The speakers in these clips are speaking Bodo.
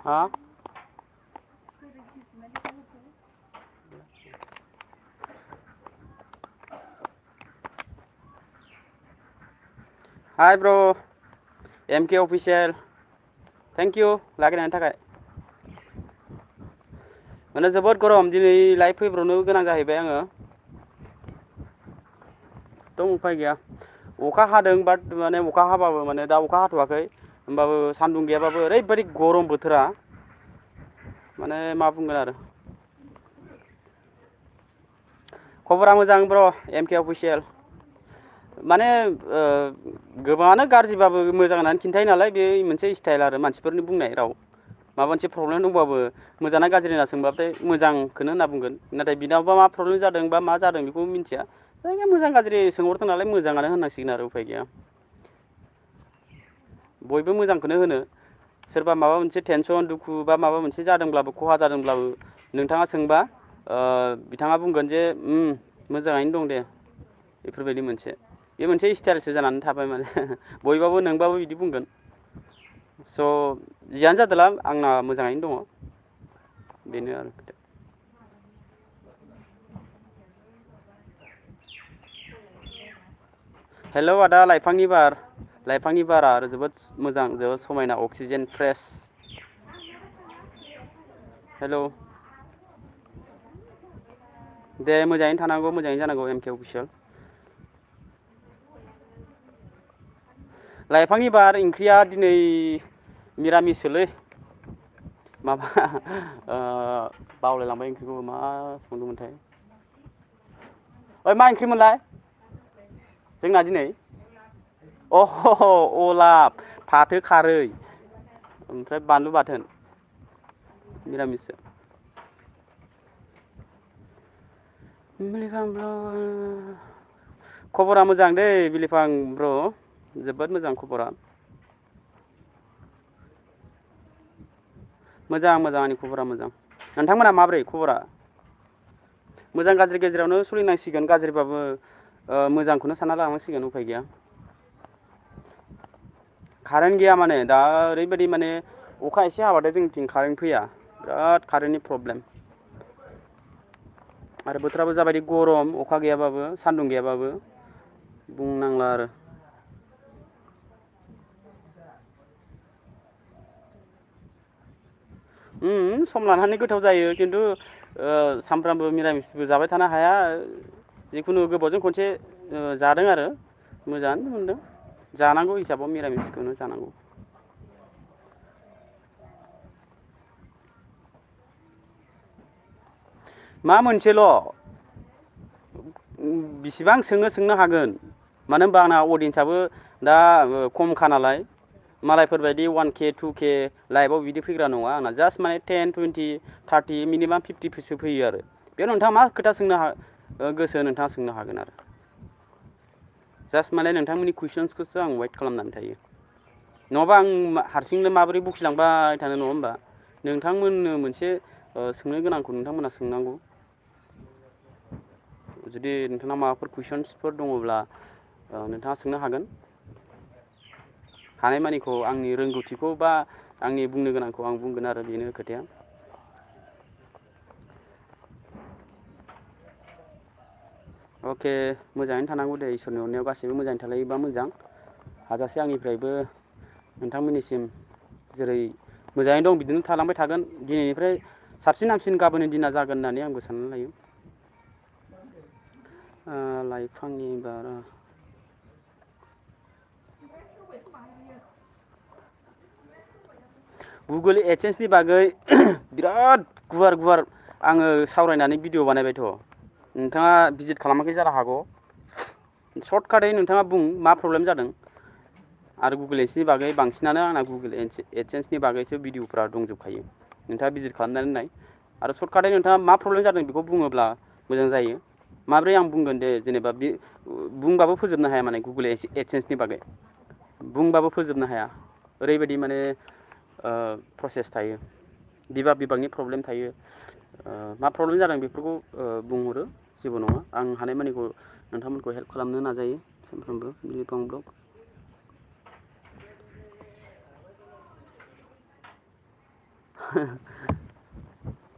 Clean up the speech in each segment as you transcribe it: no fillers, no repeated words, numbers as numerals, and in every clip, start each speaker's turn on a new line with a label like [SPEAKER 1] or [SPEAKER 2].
[SPEAKER 1] Huh? Hi bro, MK official. Thank you. लागिनायनि थाखाय माने जोबोद गरम दिनै लाइभ फैब्रनो गोनां जाहैबाय आङो दं उफाय गैया अखा हादों बाट माने अखा हाबाबो माने दा अखा हाथ'वाखै होमबाबो सान्दुं गैयाबाबो ओरैबायदि गरम बोथोरा माने मा बुंगोन आरो खबरा मोजां ब्र MK official माने गोबाङानो गाज्रिबाबो मोजां होननानै खिन्थायो नालाय बे मोनसे स्टाइल आरो मानसिफोरनि बुंनाय राव माबा मोनसे प्रब्लेम दंबाबो मोजाङा गाज्रि होनना सोंबाथाय मोजांखौनो होनना बुंगोन नाथाय बिनावबा मा प्रब्लेम जादों बा मा जादों बेखौ मिन्थिया जायगा मोजां गाज्रि सोंहरदों नालाय मोजाङानो होननांसिगोन आरो उफाय गैया बयबो मोजांखौनो होनो सोरबा माबा मोनसे टेनसन दुखु बा माबा मोनसे जादोंब्लाबो खहा जादोंब्लाबो नोंथाङा सोंबा बिथाङा बुंगोन जे मोजाङैनो दं दे बेफोरबायदि मोनसे बे मोनसे स्टाइलसो जानानै थाबाय माने बयबाबो नोंबाबो बिदि बुंगोन स' जियानो जादोला आंना मोजाङैनो दङ बेनो आरो हेलौ आदा लाइफांनि बारा आरो जोबोद मोजां जोबोद समायना अक्सिजेन फ्रेश हेलौ दे मोजाङैनो थानांगौ मोजाङैनो जानांगौ MK official लाइफांनि बार ओंख्रिया दिनै मिरामिससोलै माबा बावलायलांबाय ओंख्रिखौ मा संदोंमोनथाय ओइ मा ओंख्रिमोनलाय जोंना दिनै अला फाथो खारै ओमफ्राय बानलु बाथोन मिरामिससो बिलिफां ब्र खबरा मोजां दै बिलिफां ब्र जोबोद मोजां खबरा मोजां आंनि खबरा मोजां नोंथांमोना माब्रै खबरा मोजां गाज्रि गेजेरावनो सोलिनांसिगोन गाज्रिबाबो मोजांखौनो सानना लानांसिगोन उफाय गैया कारेन्ट गैया माने दा ओरैबायदि माने अखा एसे हाबाथाय जोंनिथिं कारेन्ट फैया बिराद कारेन्टनि प्रब्लेम आरो बोथोराबो जाबायदि गरम अखा गैयाबाबो सान्दुं गैयाबाबो बुंनांला आरो सम लानानै गोथाव जायो खिन्थु सामफ्रामबो मिरामिसबो जाबाय थानो हाया जिखुनु गोबावजों खनसे जादों आरो मोजाङानो मोनदों जानांगौ हिसाबाव मिरामिसखौनो जानांगौ मा मोनसेल' बिसिबां सोंनो हागोन मानो होनबा आंना अडियन्सआबो दा खमखा नालाय मालायफोरबायदि 1K 2K लाइभआव बिदि फैग्रा नङा आंना जास्ट माने 10 20 30 मिनिमाम 50सो फैयो आरो बेयाव नोंथाङा मा खोथा सोंनो गोसो नोंथाङा सोंनो हागोन आरो जास्ट माने नोंथांमोननि कुइसन्सखौसो आं वेट खालामनानै थायो नङाबा आं हारसिंनो माबोरै बखिलांबाय थानो नङा होमबा नोंथांमोननो मोनसे सोंनो गोनांखौ नोंथांमोना सोंनांगौ जुदि नोंथांनाव माबाफोर कुइसन्सफोर दङब्ला नोंथाङा सोंनो हागोन हानायमानिखौ आंनि रोंगौथिखौ बा आंनि बुंनो गोनांखौ आं बुंगोन आरो बेनो खोथाया अके मोजाङैनो थानांगौ दे इसोरनि अननायाव गासैबो मोजाङै थालायोबा मोजां हाजासे आंनिफ्रायबो नोंथांमोननिसिम जेरै मोजाङै दं बिदिनो थालांबाय थागोन दिनैनिफ्राय साबसिन हामसिन गाबोननि दिना जागोन होननानै आंबो साननानै लायो लाइफांनि बारा गुगोल एडसेन्सनि बागै बिराद गुवार आङो सावरायनानै भिडिअ बानायबायथ' नोंथाङा भिजिट खालामाखै जानो हागौ सर्टकाटै नोंथाङा बुं मा प्रब्लेम जादों आरो गुगोल एडसेन्सनि बागै बांसिनानो आंना गुगोल एडसेन्सनि बागैसो भिडिअफ्रा दंजोबखायो नोंथाङा भिजिट खालामनानै नाय आरो सर्टकाटै नोंथाङा मा प्रब्लेम जादों बेखौ बुङोब्ला मोजां जायो माब्रै आं बुंगोन दे जेनेबा बे बुंबाबो फोजोबनो हाया माने गुगोल एडसेन्सनि बागै बुंबाबो फोजोबनो हाया ओरैबायदि माने प्रसेस थायो बिबागनि प्रब्लेम थायो मा प्रब्लेम जादों बेफोरखौ बुंहरो जेबो नङा आं हानायमानिखौ नोंथांमोनखौ हेल्प खालामनो नाजायो सानफ्रोमबो बिलिफां ब्लग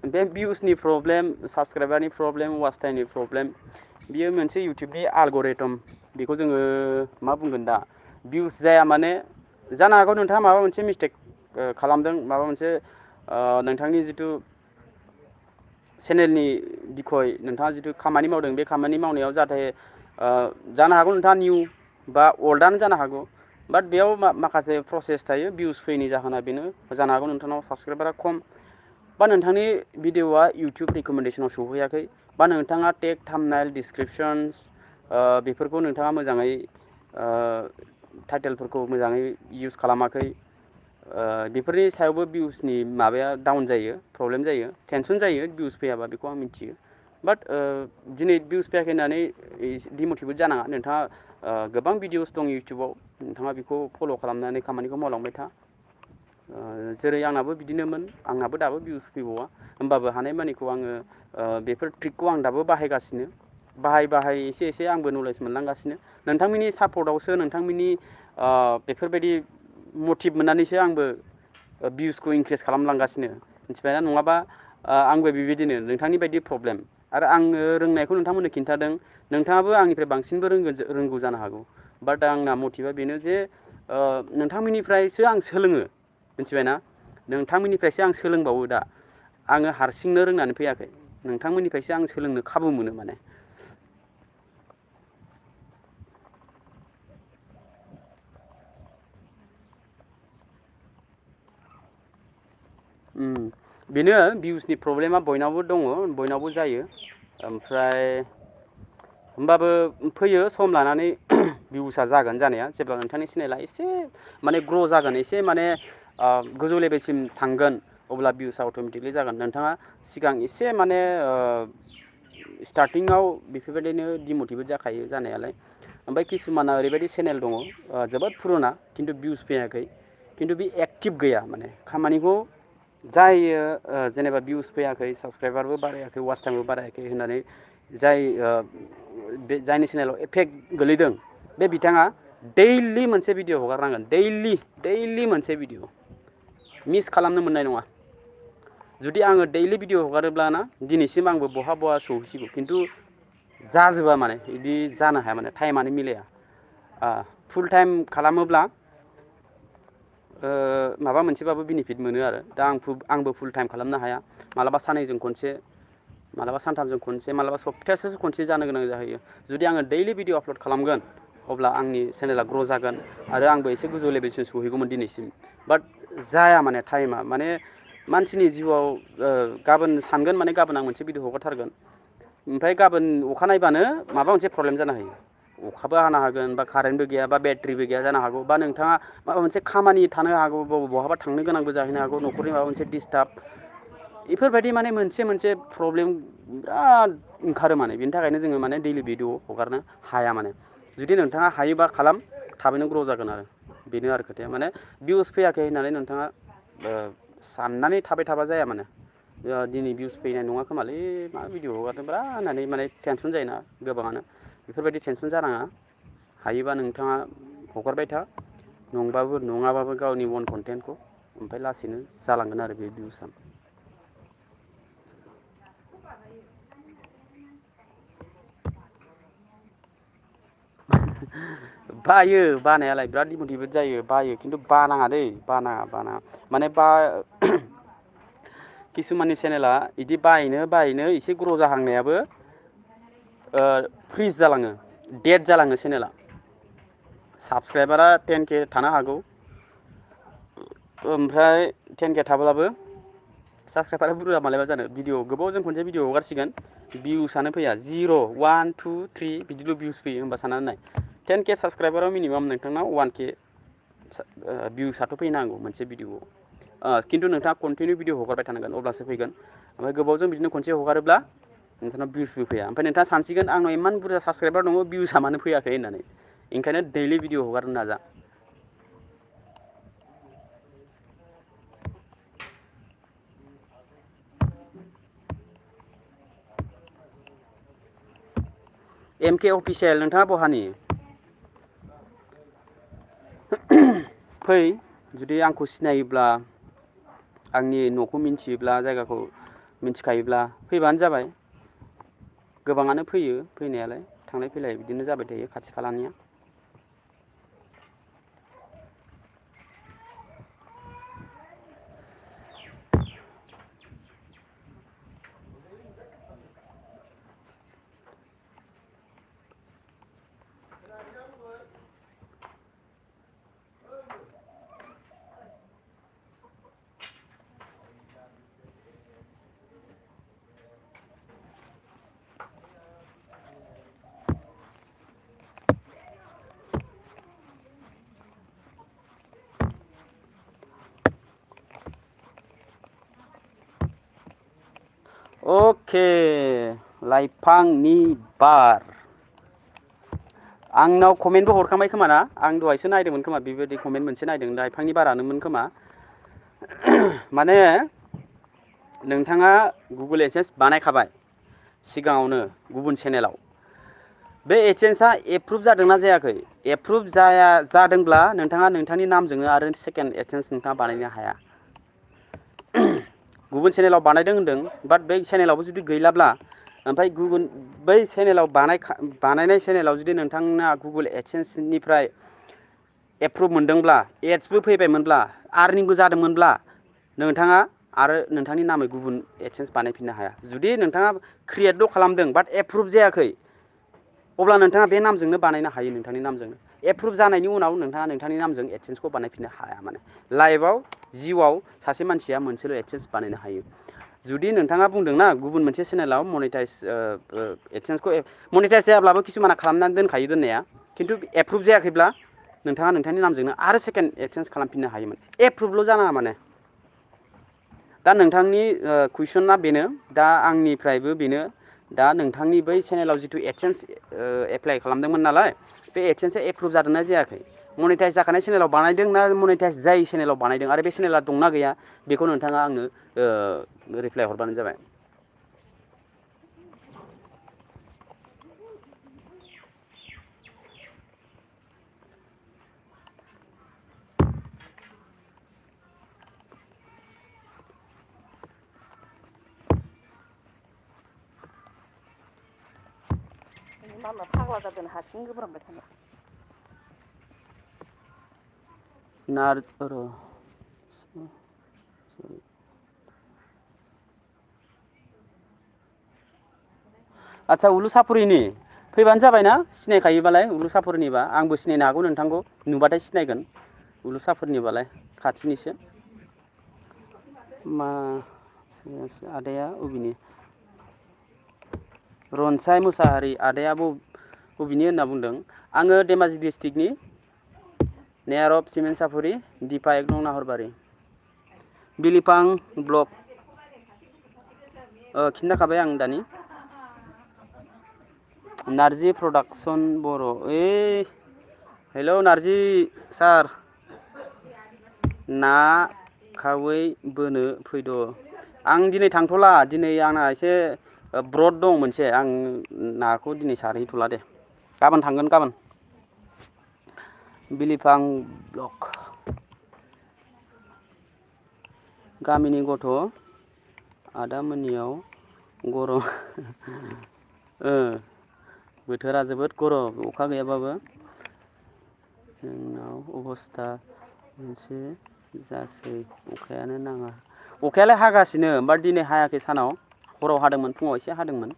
[SPEAKER 1] बे भिउसनि प्रब्लेम, साबस्क्राइबारनि प्रब्लेम, वाच टाइमनि प्रब्लेम, बियो मोनसे इउटुबनि आलगरिथम। बेखौ जोङो मा बुंगोन दा, भिउस जाया माने जानो हागौ नोंथाङा माबा मोनसे मिस्टेक खालामदों, माबा मोनसे नोंथांनि जिथु चेनेलनि बिखय नोंथाङा जिथु खामानि मावदों, बे खामानि मावनायाव जाहाथे जानो हागौ नोंथाङा निउ बा अल्डआनो जानो हागौ, बाट बेयाव माखासे प्रसेस थायो। भिउस फैयैनि जाहोना बेनो जानो हागौ नोंथांनाव साबस्क्राइबारा खम, बा नोंथांनि भिडिअआ इउटुब रिकमेन्डेसनाव सौहैयाखै, बा नोंथाङा टेग, थाम्बनेल, डिसक्रिपसन्स बेफोरखौ नोंथाङा मोजाङै टाइटेलफोरखौ मोजाङै इउज खालामाखै। बेफोरनि सायावबो भिउसनि माबाया डाउन जायो, प्रब्लेम जायो, टेनसन जायो भिउस फैयाबा, बेखौ आं मिथियो। बाट दिनै भिउस फैयाखै होननानै डिमटिभेट जानाङा। नोंथाङा गोबां भिडिअस दं इउटुबाव, नोंथाङा बेखौ फल' खालामनानै खामानिखौ मावलांबाय था। जेरै आंनाबो बिदिनोमोन, आंनाबो दाबो भिउस फैबावा, होमबाबो हानायमानिखौ आङो बेफोर ट्रिकखौ आं दाबो बाहायगासिनो, बाहाय एसे एसे आंबो नलेज मोनलांगासिनो। नोंथांमोननि सापर्टआवसो, नोंथांमोननि बेफोरबायदि मटिभ मोननानैसो आंबो भिउसखौ इनक्रिज खालामलांगासिनो, मिथिबायना? नङाबा आंबो बेबायदिनो नोंथांनि बायदि प्रब्लेम। आरो आङो रोंनायखौ नोंथांमोननो खिन्थादों, नोंथाङाबो आंनिफ्राय बांसिनबो रोंगौ जानो हागौ। बाट आंना मटिभा बेनो जे नोंथांमोननिफ्रायसो आं सोलोङो, मिथिबायना? नोंथांमोननिफ्रायसो आं सोलोंबावो दा। आङो हारसिंनो रोंनानै फैयाखै, नोंथांमोननिफ्रायसो आं सोलोंनो खाबु मोनो माने। बेनो भिउसनि प्रब्लेमा बयनावबो दङ, बयनावबो जायो। ओमफ्राय होमबाबो फैयो सम लानानै भिउसआ जागोन जानाया, जेब्ला नोंथांनि चेनेला एसे माने ग्र' जागोन, एसे माने गोजौ लेभेलसिम थांगोन, अब्ला भिउसआ अट'मेटिकलि जागोन। नोंथाङा सिगां एसे माने स्टार्टिङाव बेफोरबायदिनो डिमटिभेट जाखायो जानायालाय। ओमफ्राय किसुमाना ओरैबायदि चेनेल दङ जोबोद पुरुना, खिन्थु भिउस फैयाखै, खिन्थु बे एक्टिभ गैया, माने खामानिखौ जाय जेनेबा भिउस फैयाखै, साबस्क्राइबारबो बारायाखै, वाच टाइमबो बारायाखै होननानै जायनि चेनेलाव एफेक्ट गोलैदों, बे बिथाङा दैलि मोनसे भिडिअ हगारनांगोन, दैलि मोनसे भिडिअ मिस खालामनो मोननाय नङा। जुदि आङो दैलि भिडिअ हगारोब्लाना दिनैसिम आंबो बहा सौहैसिगौ, खिन्थु जाजोबा, माने बिदि जानो हाया, माने टाइमानो मिलाया। फुल टाइम खालामोब्ला माबा मोनसेबाबो बेनिफिट मोनो आरो। दा आंबो फुल टाइम खालामनो हाया, मालाबा साननैजों खनसे, मालाबा सानथामजों खनसे, मालाबा सप्तासेसो खनसे जानो गोनां जाहैयो। जुदि आङो दैलि भिडिअ आपल'ड खालामगोन, अब्ला आंनि चेनेला ग्र' जागोन, आरो आंबो एसे गोजौ लेभेलसिम सहैगौमोन दिनैसिम। बाट जाया, माने टाइमा, माने मानसिनि जिउआव गाबोन सानगोन, माने गाबोन आं मोनसे भिडिअ हगारथारगोन, ओमफ्राय गाबोन अखा नायबानो माबा मोनसे प्रब्लेम जानो हायो। अखाबो हानो हागोन, बा कारेन्टबो गैया, बा बेटारिबो गैया जानो हागौ, बा नोंथाङा माबा मोनसे खामानि थानो हागौ, बहाबा थांनो गोनांबो जाहैनो हागौ, न'खरनि माबा मोनसे डिस्टार्ब, बेफोरबायदि माने मोनसे प्रब्लेम बिराद ओंखारो। माने बेनि थाखायनो जोङो माने दैलि भिडिअ हगारनो हाया। माने जुदि नोंथाङा हायोबा खालाम, थाबैनो ग्र' जागोन आरो। बेनो आरो खोथाया, माने भिउस फैयाखै होननानै नोंथाङा साननानै थाबाय थाबा जाया। माने दिनै भिउस फैनाय नङा खोमालै, मा भिडिअ हगारदोंब्रा होननानै माने टेनसन जायोना गोबाङानो। बेफोरबायदि टेनसन जानाङा, हायोबा नोंथाङा हगारबाय था, नङाबाबो गावनि अन कन्टेन्टखौ, ओमफ्राय लासैनो जालांगोन आरो बे भिउसआ। बायो, बानायालाय बिराद डिमटिभेट जायो, बायो, खिन्थु बानाङा दै, बानाङा माने किसुमाननि चेनेला बिदि बायनो एसे ग्र' जाहांनायाबो फ्रिज जालाङो, डेड जालाङो चेनेला। साबस्क्राइबारा 10K थानो हागौ, ओमफ्राय 10K थाब्लाबो साबस्क्राइबारा बुरजा मालाबा जानो, गोबावजों खनसे भिडिअ हगारसिगोन, भिउसआनो फैया, 0, 1, 2, 3 बिदिल' भिउस फैयो। होमबा साननानै नाय, 10K साबस्क्राइबाराव मिनिमाम नोंथांनाव 1K भिउसआथ' फैनांगौ मोनसे भिडिअआव, खिन्थु नोंथाङा कन्टिनिउ भिडिअ हगारबाय थानांगोन, अब्लासो फैगोन। ओमफ्राय गोबावजों बिदिनो खनसे हगारोब्ला नोंथांनाव भिउसबो फैया, ओमफ्राय नोंथाङा सानसिगोन आंनाव इमान बुरजा साबस्क्राइबार दङ, भिउसआ मानो फैयाखै होननानै। ओंखायनो दैलि भिडिअ हगारनो नाजा। MK अफिसियेल, नोंथाङा बहानि? फै, जुदि आंखौ सिनायोब्ला आंनि न'खौ मिन्थियोब्ला जायगाखौ मिन्थिखायोब्ला फैबानो जाबाय। गोबाङानो फैयो फैनायालाय थांलाय फैलाय बिदिनो जाबाय थायो खाथि खालानिया। अके लाइफांनि बार आंनाव कमेन्टबो हरखांबाय खोमा ना? आं दहायसो नायदोंमोन खोमा बेबायदि कमेन्ट मोनसे नायदों लाइफांनि बारानोमोन खोमा। माने नोंथाङा गुगोल एडसेन्स बानायखाबाय सिगाङावनो गुबुन चेनेलाव। बे एडसेन्सआ एप्रुभ जादोंना जायाखै? एप्रुभ जादोंब्ला नोंथाङा नोंथांनि नामजोंनो आरो सेकेन्ड एडसेन्स नोंथाङा बानायनो हाया। गुबुन चेनेलाव बानायदों होनदों बाट बै चेनेलावबो जुदि गैलाब्ला ओमफ्राय गुबुन बै चेनेलाव बानायनाय चेनेलाव जुदि नोंथांना गुगोल एडसेन्सनिफ्राय एप्रुभ मोनदोंब्ला एड्सबो फैबायमोनब्ला आर्निंबो जादोंमोनब्ला नोंथाङा आरो नोंथांनि नामै गुबुन एडसेन्स बानायफिननो हाया। जुदि नोंथाङा क्रियेटल' खालामदों बाट एप्रुभ जायाखै अब्ला नोंथाङा बे नामजोंनो बानायनो हायो नोंथांनि नामजोंनो। एप्रुभ जानायनि उनाव नोंथाङा नोंथांनि नामजों एडसेन्सखौ बानायफिननो हाया माने। लाइफआव जिउआव सासे मानसिया मोनसेल' एडसेन्स बानायनो हायो। जुदि नोंथाङा बुंदोंना गुबुन मोनसे चेनेलाव मनिटाइज एडसेन्सखौ मनिटाइज जायाब्लाबो किसुमाना खालामनानै दोनखायो दोननाया खिन्थु एप्रुभ जायाखैब्ला नोंथाङा नोंथांनि नामजोंनो आरो सेकेन्ड एडसेन्स खालामफिननो हायोमोन। एप्रुभल' जानाङा माने। दा नोंथांनि कुइसना बेनो दा आंनिफ्रायबो बेनो दा नोंथांनि बै चेनेलाव जिथु एडसेन्स एप्लाइ खालामदोंमोन नालाय बे एडसेन्सआ एप्रुभ जादोंना जायाखै? मनिटाइज जाखानाय चेनेलाव बानायदों ना मनिटाइज जायै चेनेलाव बानायदों आरो बे चेनेला दंना गैया बेखौ नोंथाङा आंनो रिप्लाइ हरबानो जाबाय। मामा फाग्ला जादों हारसिं गोब्राबबाय थानो। आदसा उलुसाफुरिनि फैबानो जाबायना सिनायखायोबालाय उलुसाफुरिनिबा आंबो सिनायनो हागौ नोंथांखौ नुबाथाय सिनायगोन उलुसाफुरिनिबालाय खाथिनिसो। मा आदाया अबेनि? रनसाय मुसाहारि आदाया बबेनि होनना बुंदों? आङो धेमाजि डिस्ट्रिक्टनि नेयार अफ सिमेन्ट साफुरि दिपा 1 नं नाहरबारि बिलिफां ब्लक खिन्थाखाबाय आं दानि। नारजि प्रडाक्सन बर' हेलौ नारजि सार ना खावै बोनो फैद'। आं दिनै थांथ'ला दिनै आंना एसे ब्रड दं मोनसे आं नाखौ दिनै सारहैथ'ला दे गाबोन थांगोन गाबोन। बिलिफां ब्लक गामिनि गथ' आदामोननियाव गरम बोथोरा जोबोद गरम अखा गैयाबाबो जोंनाव अबस्था मोनसे जासै अखायानो नाङा। अखायालाय हागासिनो ओमफ्राय दिनै हायाखै सानाव हराव हादोंमोन फुङाव एसे हादोंमोन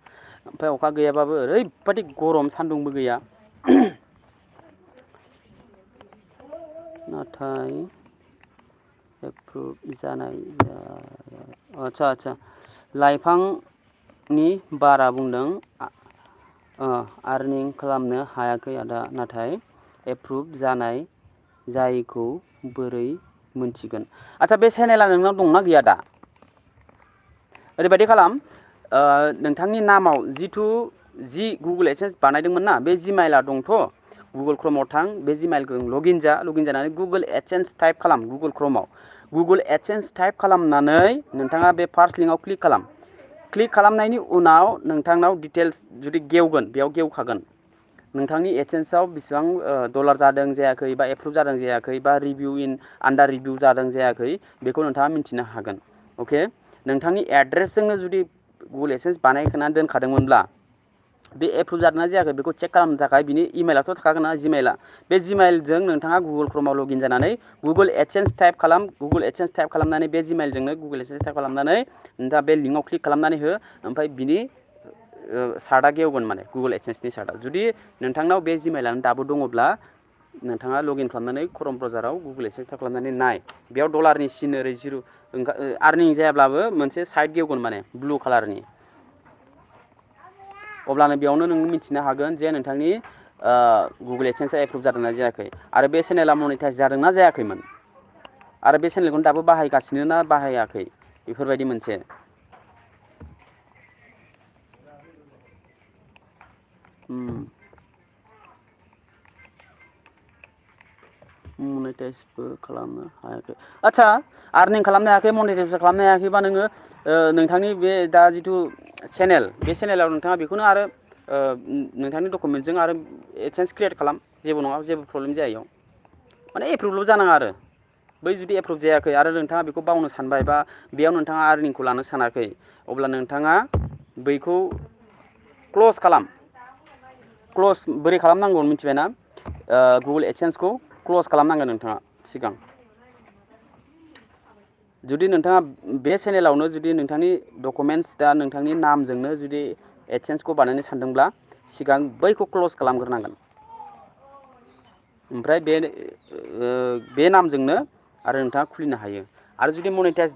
[SPEAKER 1] ओमफ्राय अखा गैयाबाबो ओरैबादि गरम सान्दुंबो गैया। नाथाय एप्रुभ जानाय आदसा लाइफांनि बारा बुंदों आर्निं खालामनो हायाखै आदा नाथाय एप्रुभ जानाय जायैखौ बोरै मोनथिगोन? आदसा बे चेनेला नोंनाव दंना गैया दा? ओरैबायदि खालाम नोंथांनि नामाव जि गुगोल एडसेन्स बानायदोंमोन ना बे जिमेइला दंथ'। गुगोल क्रमाव थां बे जिमेइलखौ लगइन जानानै गुगोल एडसेन्स टाइप खालाम गुगोल क्रमाव। गुगोल एडसेन्स टाइप खालामनानै नोंथाङा बे फार्स्ट लिंकआव क्लिक खालाम। क्लिक खालामनायनि उनाव नोंथांनाव डिटेल्स जुदि गेवगोन बेयाव गेवखागोन। नोंथांनि एडसेन्सआव बेसेबां डलार जादों जायाखै बा एप्रुभ जादों जायाखै बा रिभिउ इन आन्डार रिभिउ जादों जायाखै बेखौ नोंथाङा मिन्थिनो हागोन। अके नोंथांनि एड्रेसजोंनो जुदि गुगोल एडसेन्स बानायखानानै दोनखादोंमोनब्ला बे एप्रुभ जादोंना जायाखै बेखौ चेक खालामनो थाखाय बिनि इमेलाथ' थाखागोन ना जिमेइला बे जिमेइलजों नोंथाङा गुगोल क्रमाव लगइन जानानै गुगोल एडसेन्स टाइप खालाम गुगोल एडसेन्स टाइप खालामनानै बे जिमेइलजोंनो गुगोल एडसेन्स टाइप खालामनानै नोंथाङा बे लिंकआव क्लिक खालामनानै हो ओमफ्राय बिनि सार्टआ गेवगोन माने गुगोल एडसेन्सनि सार्टआ जुदि नोंथांनाव बे जिमेइलानो दाबो दङब्ला नोंथाङा लगइन खालामनानै क्रम ब्राउजाराव गुगोल एडसेन्स टाइप खालामनानै नाय बेयाव डलारनि सिन ओरै जिर' आर्निं जायाब्लाबो मोनसे साइट गेवगोन माने ब्लु कालारनि अब्लानो बेयावनो नों मिथिनो हागोन जे नोंथांनि गुगोल एडसेन्सआ एप्रुभ जादोंना जायाखै आरो बे चेनेला मनिटाइज जादोंना जायाखैमोन आरो बे चेनेलखौनो दाबो बाहायगासिनो ना बाहायाखै बेफोरबायदि मोनसे मनिटाइजबो खालामनो हायाखै आदसा आर्निं खालामनो हायाखै मनिटाइजबो खालामनो हायाखैबा नोङो नोंथांनि बे दा जिथु चेनेल बे चेनेलाव नोंथाङा बेखौनो आरो नोंथांनि डकुमेन्टजों आरो एडसेन्स क्रियेट खालाम जेबो नङा जेबो प्रब्लेम जाया इयाव माने एप्रुभल' जानाङा आरो बै जुदि एप्रुभ जायाखै आरो नोंथाङा बेखौ बावनो सानबाय बा बेयाव नोंथाङा आर्निंखौ लानो सानाखै अब्ला नोंथाङा बैखौ क्ल'ज खालाम क्ल'ज बोरै खालामनांगौ मिथिबायना गुगोल एडसेन्सखौ क्ल'ज खालामनांगोन नोंथाङा सिगां जुदि नोंथाङा बे चेनेलावनो जुदि नोंथांनि डकुमेन्टस दा नोंथांनि नामजोंनो जुदि एडसेन्सखौ बानायनो सानदोंब्ला सिगां बैखौ क्ल'ज खालामग्रोनांगोन ओमफ्राय बे नामजोंनो आरो नोंथाङा खुलिनो हायो आरो जुदि मनिटाइज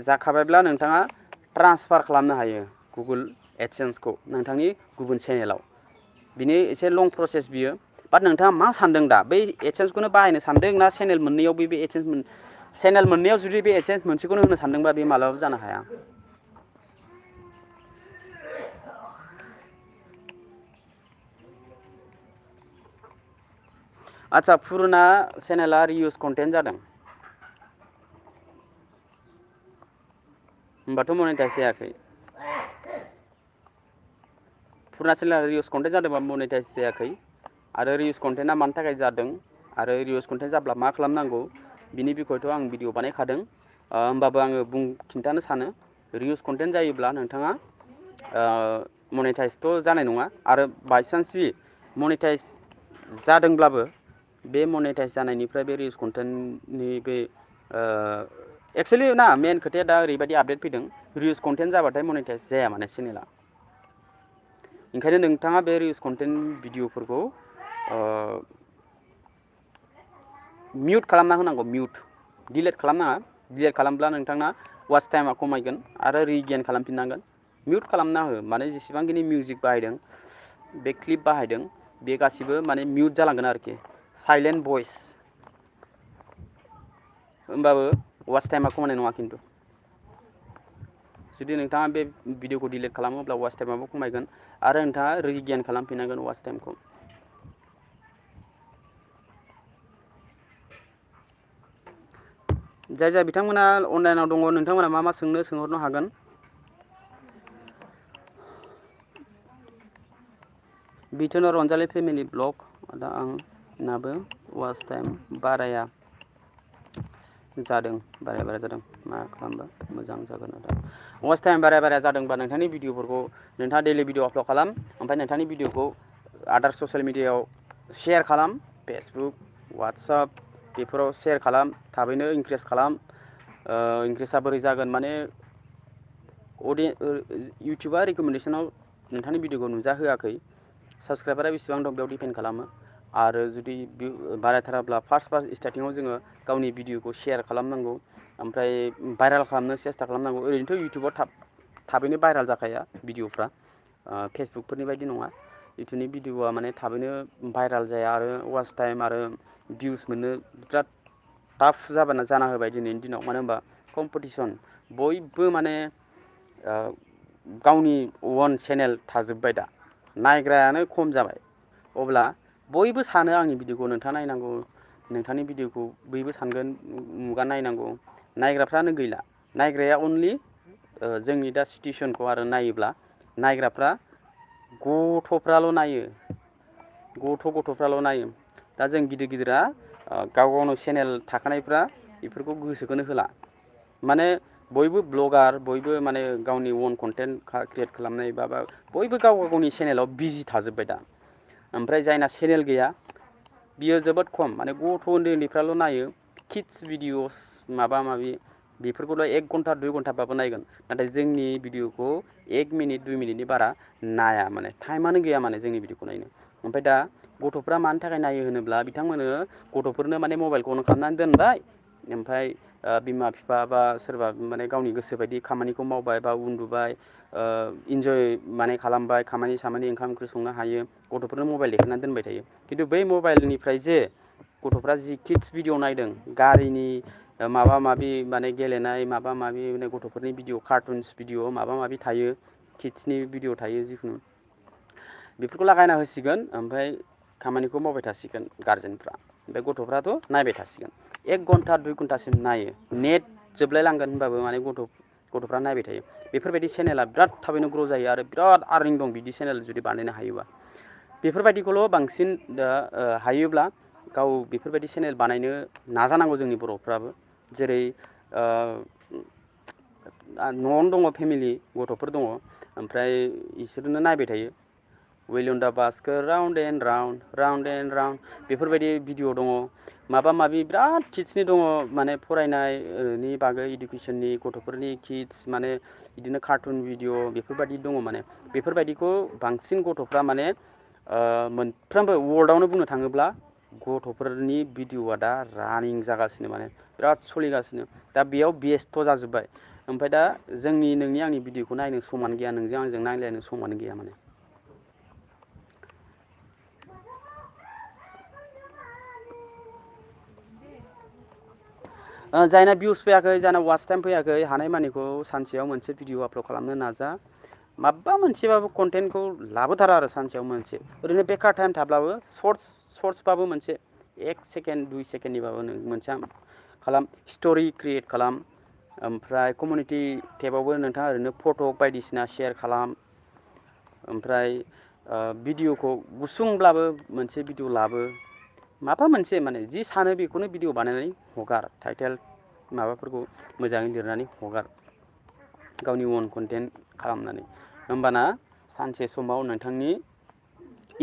[SPEAKER 1] जाखाबायब्ला नोंथाङा ट्रान्सफार खालामनो हायो गुगोल एडसेन्सखौ नोंथांनि गुबुन चेनेलाव बिनि एसे लं प्रसेस बियो बाट नोंथाङा मा सानदों दा बै एडसेन्सखौनो बाहायनो सानदों ना चेनेल मोननैयाव बे एडसेन्स चेनेल मोननैयाव जुदि बे एडसेन्स मोनसेखौनो होनो सानदोंबा बे मालाबाबो जानो हाया आदसा फुरुना चेनेला रिउस कन्टेन्ट जादों होमबाथ' मनिटाइज जायाखै फुरुना चेनेला रिउस कन्टेन्ट जादोंबा मनिटाइज जायाखै आरो रिउस कन्टेन्टआ मानि थाखाय जादों आरो रिउस कन्टेन्ट जाब्ला मा खालामनांगौ बिनि बिखयथ' आं भिडिअ बानायखादों होमबाबो आङो खिन्थानो सानो रिउस कन्टेन्ट जायोब्ला नोंथाङा मनिटाइजथ' जानाय नङा आरो बायसान्सलि मनिटाइज जादोंब्लाबो बे मनिटाइज जानायनिफ्राय बे रिउस कन्टेन्टनि बे एक्सुवेलि ना मेन खोथाया दा ओरैबायदि आपडेट फैदों रिउस कन्टेन्ट जाबाथाय मनिटाइज जाया माने चेनेला ओंखायनो नोंथाङा बे रिउस कन्टेन्ट भिडिअफोरखौ मिउट खालामना होनांगौ मिउट डिलेट खालामनाङा डिलेट खालामब्ला नोंथांना वाच टाइमा खमायगोन आरो रिगेन खालामफिननांगोन मिउट खालामना हो माने जेसेबांखिनि मिउजिक बाहायदों बे क्लिप बाहायदों बे गासिबो माने मिउट जालांगोन आरोखि साइलेन्ट भइस होमबाबो वाच टाइमा खमायनाय नङा खिन्थु जुदि नोंथाङा बे भिडिअखौ डिलिट खालामो अब्ला वाच टाइमाबो खमायगोन आरो नोंथाङा रिगेन खालामफिननांगोन वाच टाइमखौ जाय जाय बिथांमोना अनलाइनाव दङ नोंथांमोना मा सोंहरनो हागोन बिथोन रंजालि फेमिलि ब्लग दा आंनाबो वाच टाइम बाराया जादों बाराया जादों मा खालामबा मोजां जागोन आदा वाच टाइम बाराया जादोंबा नोंथांनि भिडिअफोरखौ नोंथाङा डेलि भिडिअ आपल'ड खालाम ओमफ्राय नोंथांनि भिडिअखौ आदार ससियेल मिडियायाव शेयार खालाम फेसबुक वाट्सएप बेफोराव शेयार खालाम थाबैनो इनक्रिज खालाम इनक्रिजआ बोरै जागोन माने इउटुबा रिकमेन्डेसनाव नोंथांनि भिडिअखौ नुजाहोआखै साबसक्राइबारा बेसेबां दं बेयाव डिपेन्ड खालामो आरो जुदि बारायथाराब्ला फार्स्ट स्टार्टिङाव जोङो गावनि भिडिअखौ शेयार खालामनांगौ ओमफ्राय भाइरेल खालामनो सेस्था खालामनांगौ ओरैनोथ' इउटुबाव थाबैनो भाइरेल जाखाया भिडिअफ्रा फेसबुकफोरनि बायदि नङा इउटुबनि भिडिअआ माने थाबैनो भाइरेल जाया आरो वाच टाइम आरो भिउस मोननो बिराद टाफ जाना होबाय दिनैनि दिनाव मानो होनबा कम्पिटिसन बयबो माने गावनि अन चेनेल थाजोब्बाय दा नायग्रायानो खम जाबाय अब्ला बयबो सानो आंनि भिडिअखौ नोंथाङा नायनांगौ नोंथांनि भिडिअखौ बयबो सानगोन मुगा नायनांगौ नायग्राफ्रानो गैला नायग्राया अनलि जोंनि दा सिटुवेसनखौ आरो नायोब्ला नायग्राफ्रा गथ'फ्राल' नायो, गथ'फ्राल' नायो। दा जों गिदिरा गाव गावनो चेनेल थाखानायफ्रा बेफोरखौ गोसोखौनो होला। माने बयबो ब्लगार, बयबो माने गावनि अन कन्टेन्ट क्रिएट खालामनाय बा बयबो गाव गावनि चेनेलाव बिजि थाजोब्बाय दा। ओमफ्राय जायना चेनेल गैया बियो जोबोद खम, माने गथ' उन्दैफ्राल' नायो। किड्स भिडिअस माबा माबि बेफोरखौल' 1 घन्टा 2 घन्टाबाबो नायगोन। नाथाय जोंनि भिडिअखौ 1 मिनिट 2 मिनिटनि बारा नाया, माने टाइमानो गैया माने जोंनि भिडिअखौ नायनो। ओमफ्राय दा गथ'फ्रा मानि थाखाय नायो होनोब्ला बिथांमोननो गथ'फोरनो माने मबाइलखौ अन खालामनानै दोनबाय, ओमफ्राय बिमा बिफा बा सोरबा माने गावनि गोसो बायदि खामानिखौ मावबाय बा उन्दुबाय, इन्जय माने खालामबाय, खामानि ओंखाम ओंख्रि संनो हायो, गथ'फोरनो मबाइल देखायनानै दोनबाय थायो। खिन्थु बै मबाइलनिफ्राय जे गथ'फ्रा जि किड्स भिडिअ नायदों, गारिनि माबा माबि माने गेलेनाय माबा माबि माने गथ'फोरनि भिडिअ, कार्टुन्स भिडिअ माबा माबि थायो, किड्सनि भिडिअ थायो जिखुनु, बेफोरखौ लागायना होसिगोन। ओमफ्राय खामानिखौ मावबाय थासिगोन गारजेनफ्रा, ओमफ्राय गथ'फ्राथ' नायबाय थासिगोन। 1 घन्टा 2 घन्टासिम नायो, नेट जोबलायलांगोन होनबाबो माने गथ'फ्रा नायबाय थायो। बेफोरबायदि चेनेला बिराद थाबैनो ग्र' जायो आरो बिराद आर्निं दं बिदि चेनेल जुदि बानायनो हायोबा। बेफोरबायदिखौल' बांसिन हायोब्ला गाव बेफोरबायदि चेनेल बानायनो नाजानांगौ जोंनि बर'फ्राबो। जेरै न'आवनो दङ फेमिलि, गथ'फोर दङ, ओमफ्राय इसोरनो नायबाय थायो। व्हिल अन दा बास्केट राउन्ड एन्ड राउन्ड बेफोरबायदि भिडिअ दङ। माबा माबि बिराद किड्सनि दङ, माने फरायनायनि बागै इडुकेसननि, गथ'फोरनि किड्स माने बिदिनो कार्टुन भिडिअ बेफोरबायदि दङ। माने बेफोरबायदिखौ बांसिन गथ'फ्रा माने मोनफ्रोमबो वर्ल्डआवनो बुंनो थाङोब्ला गथ'फोरनि भिडिअआ दा रानिं जागासिनो, माने बिराद सोलिगासिनो। दा बेयाव बेस्थ' जाजोब्बाय। ओमफ्राय दा नोंनि आंनि भिडिअखौ नायनो समानो गैया, नोंजों आंजों नायलायनो समानो गैया माने। जायना भिउस फैयाखै, जायना वाच टाइम फैयाखै, हानायमानिखौ सानसेयाव मोनसे भिडिअ आपल'ड खालामनो नाजा। माबा मोनसेबाबो कन्टेन्टखौ लाबोथारा आरो सानसेयाव मोनसे, ओरैनो बेकार टाइम थाब्लाबो सर्ट्सबाबो मोनसे 1 सेकेन्ड 2 सेकेन्डनिबाबो नों मोनसे खालाम, स्ट'रि क्रिएट खालाम। ओमफ्राय कमिउनिटि टेबावबो नोंथाङा ओरैनो फट' बायदिसिना शेयार खालाम। ओमफ्राय भिडिअखौ गुसुंब्लाबो मोनसे भिडिअ लाबो, माबा मोनसे माने जि सानो बेखौनो भिडिअ बानायनानै हगार, टाइटेल माबाफोरखौ मोजाङै लिरनानै हगार, गावनि अन कन्टेन्ट खालामनानै। होमबाना सानसे समाव नोंथांनि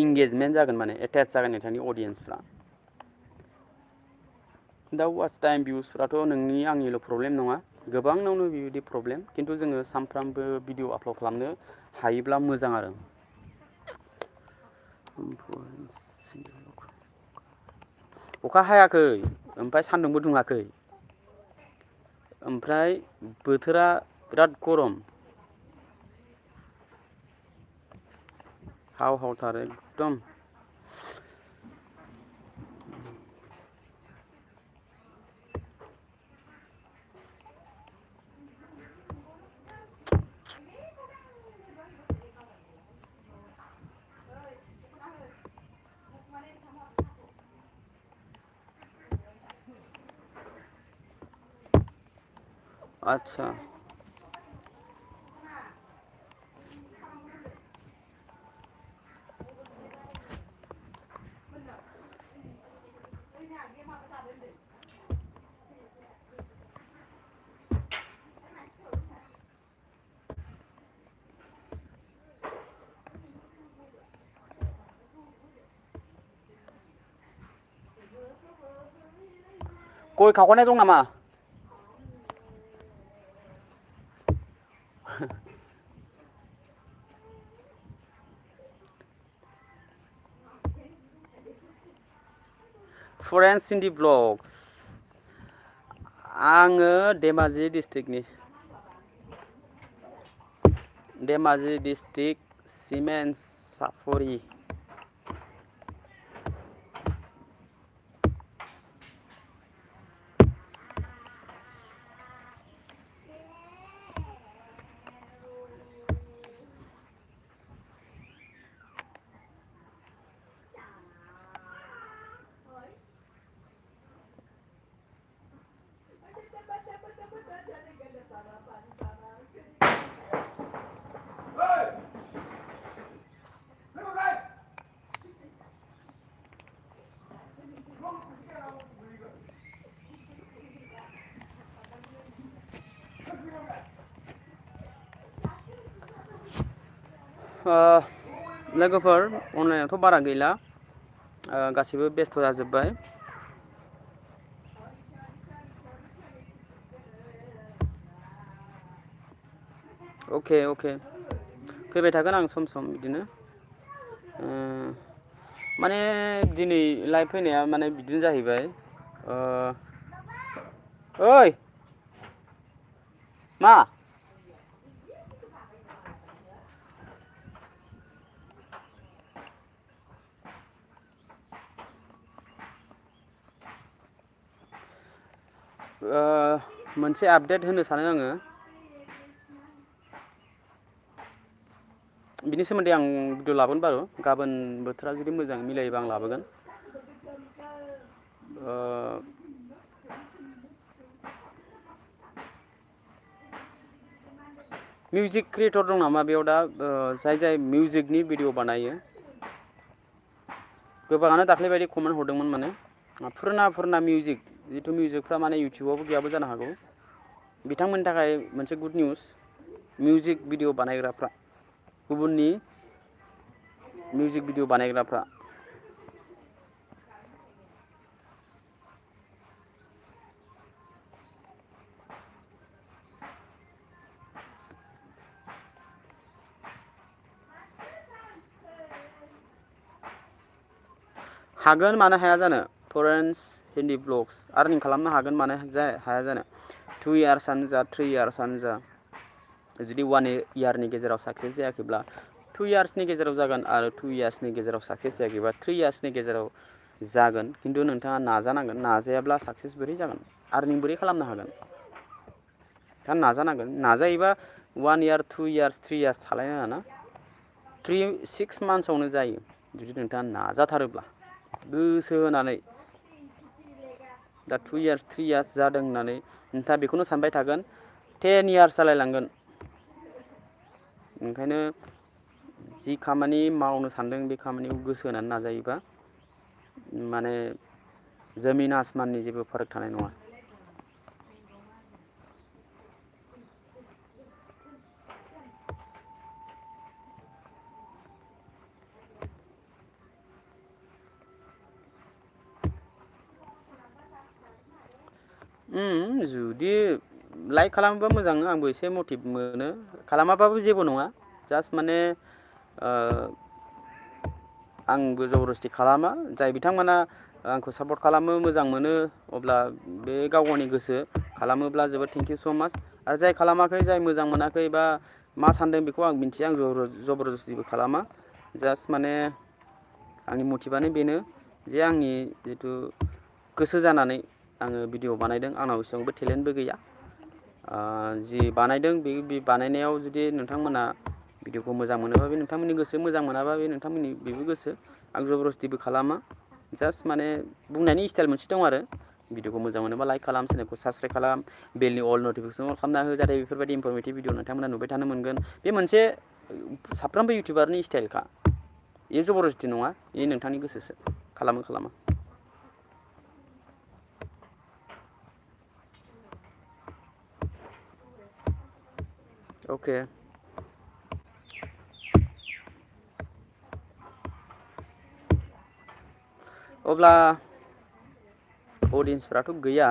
[SPEAKER 1] इंगेजमेन्ट जागोन, माने एटेच जागोन नोंथांनि अडियेन्सफ्रा। दा वाच टाइम भिउसफ्राथ' नोंनि आंनिल' प्रब्लेम नङा, गोबांनावनो बेबायदि प्रब्लेम। खिन्थु जोङो सानफ्रामबो भिडिअ आपल'ड खालामनो हायोब्ला मोजां आरो। अखा हायाखै, ओमफ्राय सान्दुंबो दुङाखै, ओमफ्राय बोथोरा बिराद गरम, हावथार एकदम। आच्छा, गय खावखानाय दं नामा? फ्रेन्ड्स इन दि ब्लग, आङो धेमाजि डिस्ट्रिक्टनि, धेमाजि डिस्ट्रिक्ट सिमेन्ट साफरि। लोगोफोर अनलाइनावथ' बारा गैला गासिबो बेस्थ' जाजोब्बाय अके फैबाय थागोन आं सम सम बिदिनो माने दिनै लाइभ फैनाया माने बिदिनो जाहैबाय ओइ मा मोनसे आपडेट होनो सानो आङो बिनि सोमोन्दै आं भिडिअ लाबोगोन बारु गाबोन बोथोरा जुदि मोजां मिलायोबा आं लाबोगोन मिउजिक क्रिएटर दं नामा बेयाव दा जाय मिउजिकनि भिडिअ बानायो गोबाङानो दाख्लै बायदि कमेन्ट हरदोंमोन माने फुराना मिउजिक जिथु मिउजिकफ्रा माने इउटुबावबो गैयाबो जानो हागौ बिथांमोननि थाखाय मोनसे गुड निउस मिउजिक भिडिअ बानायग्राफ्रा गुबुननि मिउजिक भिडिअ बानायग्राफ्रा हागोन मानो हाया जानो फरेन्स हिन्दी ब्लग्स आर्निं खालामनो हागोन मानो हाया जानो 2 इयार्सआनो जा 3 इयार्सआनो जा जुदि 1 इयारनि गेजेराव साक्सेस जायाखैब्ला 2 इयार्सनि गेजेराव जागोन आरो 2 इयार्सनि गेजेराव साक्सेस जायाखैबा 3 इयार्सनि गेजेराव जागोन खिन्थु नोंथाङा नाजानांगोन नाजायाब्ला साक्सेस बोरै जागोन आर्निं बोरै खालामनो हागोन दा नाजानांगोन नाजायोबा 1 इयार 2 इयार्स 3 इयार्स थालायनाङा ना 6 मान्थ्सआवनो जायो जुदि नोंथाङा नाजाथारोब्ला गोसो होनानै दा 2 इयार्स 3 इयार्स जादों होननानै नोंथाङा बेखौनो सानबाय थागोन 10 इयार्स जालायलांगोन ओंखायनो जि खामानि मावनो सानदों बे खामानिखौ गोसो होनानै नाजायोबा माने जमिन आसमाननि जेबो फाराग थानाय नङा जुदि लाइक खालामोबा मोजां आंबो एसे मटिभ मोनो खालामाबाबो जेबो नङा जास्ट माने आंबो जबरदस्ति खालामा जाय बिथांमोना आंखौ सापर्ट खालामो मोजां मोनो अब्ला बे गाव गावनि गोसो खालामोब्ला जोबोद थेंक इउ स' माच आरो जाय खालामाखै जाय मोजां मोनाखै बा मा सानदों बेखौ आं मिन्थिया आं जबरदस्तिबो खालामा जास्ट माने आंनि मटिभआनो बेनो जे आंनि जिथु गोसो जानानै आङो भिडिअ बानायदों आंनाव एसेबांबो टेलेन्टबो गैया जि बानायदों बे बानायनायाव जुदि नोंथांमोना भिडिअखौ मोजां मोनोबा बे नोंथांमोननि गोसो मोजां मोनाबा बे नोंथांमोननि बेबो गोसो आं जबरदस्तिबो खालामा जास्ट माने बुंनायनि स्टाइल मोनसे दं आरो भिडिअखौ मोजां मोनोबा लाइक खालाम चेनेलखौ साबसक्राइब खालाम बेलनि अल नटिफिकेसन अन खालामना हो जाहाथे बेफोरबायदि इनफरमेटिभ भिडिअ नोंथांमोना नुबाय थानो मोनगोन बे मोनसे साफ्रोमबो इउटिउबारनि स्टाइलखा बेयो जबरदस्ति नङा बेयो नोंथांनि गोसोसो खालामा अके अब्ला अडियन्सफ्राथ' गैया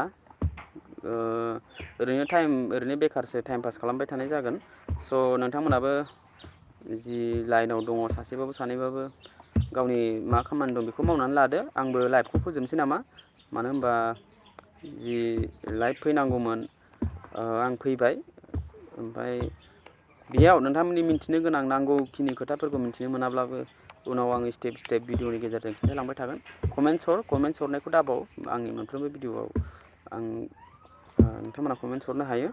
[SPEAKER 1] ओरैनो बेखारसो टाइम पास खालामबाय थानाय जागोन स' नोंथांमोनाबो जि लाइनाव दङ सासेबाबो सानैबाबो गावनि मा खामानि दं बेखौ मावनानै लादो आंबो लाइभखौ फोजोबनोसै नामा मानो होनबा जि लाइभ फैनांगौमोन आं फैबाय ओमफ्राय बेयाव नोंथांमोननि मिन्थिनो गोनां नांगौखिनि खोथाफोरखौ मिन्थिनो मोनाब्लाबो उनाव आङो स्टेप भिडिअनि गेजेरजों खिन्थालांबाय थागोन कमेन्ट्स हरनायखौ दाबाव आंनि मोनफ्रोमबो भिडिअआव आं नोंथांमोना कमेन्ट्स हरनो हायो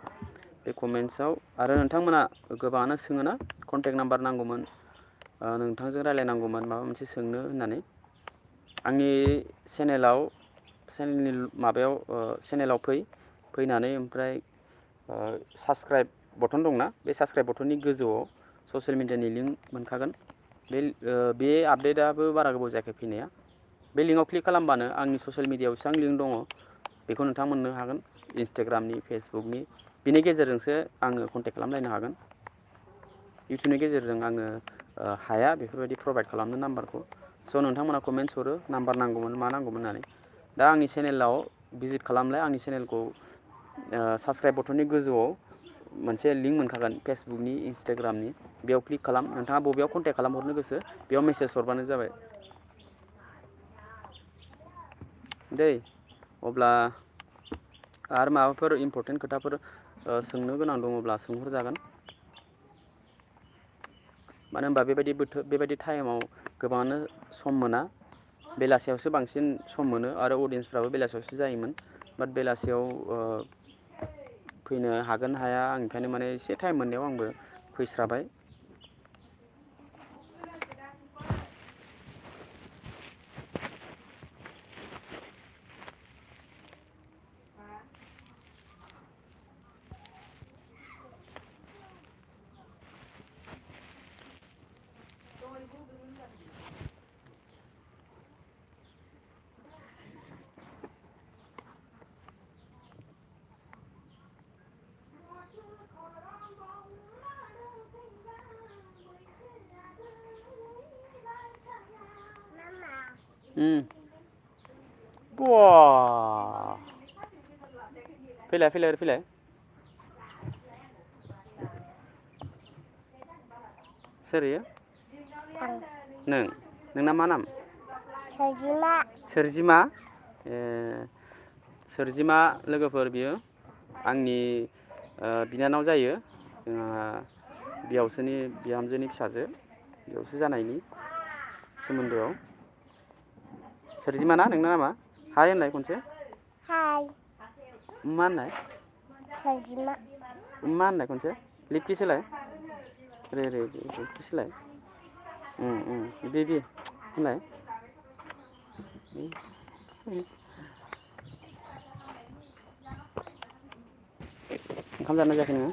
[SPEAKER 1] बे कमेन्ट्सआव आरो नोंथांमोना गोबाङानो सोङोना कन्टेक्ट नाम्बार नांगौमोन नोंथांजों रायलायनांगौमोन माबा मोनसे सोंनो होननानै आंनि चेनेलाव फैनानै ओमफ्राय साबसक्राइब बटन दंना बे साबसक्राइब बटननि गोजौआव ससियेल मिडियानि लिंक मोनखागोन बे आपडेटआबो बारा गोबाव जायाखै फैनाया बे लिंकआव क्लिक खालामबानो आंनि ससियेल मिडियायाव बेसेबां लिंक दङ बेखौ नोंथां मोननो हागोन इन्सटाग्रामनि फेसबुकनि बिनि गेजेरजोंसो आङो कन्टेक्ट खालामलायनो हागोन इउटुबनि गेजेरजों आङो हाया बेफोरबायदि प्रभाइड खालामनो नाम्बारखौ। स' नोंथांमोना कमेन्ट्स हरो नाम्बार नांगौमोन मा नांगौमोन होननानै। दा आंनि चेनेलाव भिजिट खालामलाय, आंनि चेनेलखौ साबस्क्राइब बटननि गोजौआव मोनसे लिंक मोनखागोन फेसबुकनि इन्सटाग्रामनि, बेयाव क्लिक खालाम। नोंथाङा बबेयाव कन्टेक्ट खालामहरनो गोसो बेयाव मेसेज हरबानो जाबाय दै। अब्ला आरो माबाफोर इम्परटेन्ट खोथाफोर सोंनो गोनां दङब्ला सोंहरजागोन। मानो होनबा बेबायदि टाइमाव गोबाङानो सम मोना, बेलासियावसो बांसिन सम मोनो आरो अडियेन्सफ्राबो बेलासियावसो जायोमोन। बाट बेलासियाव फैनो हागोन हाया आं ओंखायनो माने एसे टाइम मोननायाव आंबो फैस्राबाय। बा फैलाय फैलाय फैलाय सोर इयो? नोंना मा नाम? सोरजिमा। सोरजिमा? सोरजिमा लोगोफोर बियो आंनि बिनानाव जायो। जोंहा बिहावसोनि बिहामजोनि फिसाजो, बिहावसो जानायनि सोमोन्दोआव। सोरजिमा ना नोंना नामा? हाय होनलाय खनसे। हाय। मा होननाय? सोरजिमा। मा होननाय खनसे लिप किस होलाय। रे लिप किस होलाय। दे होनलाय। ओंखाम जादोंना जायाखै नोङो?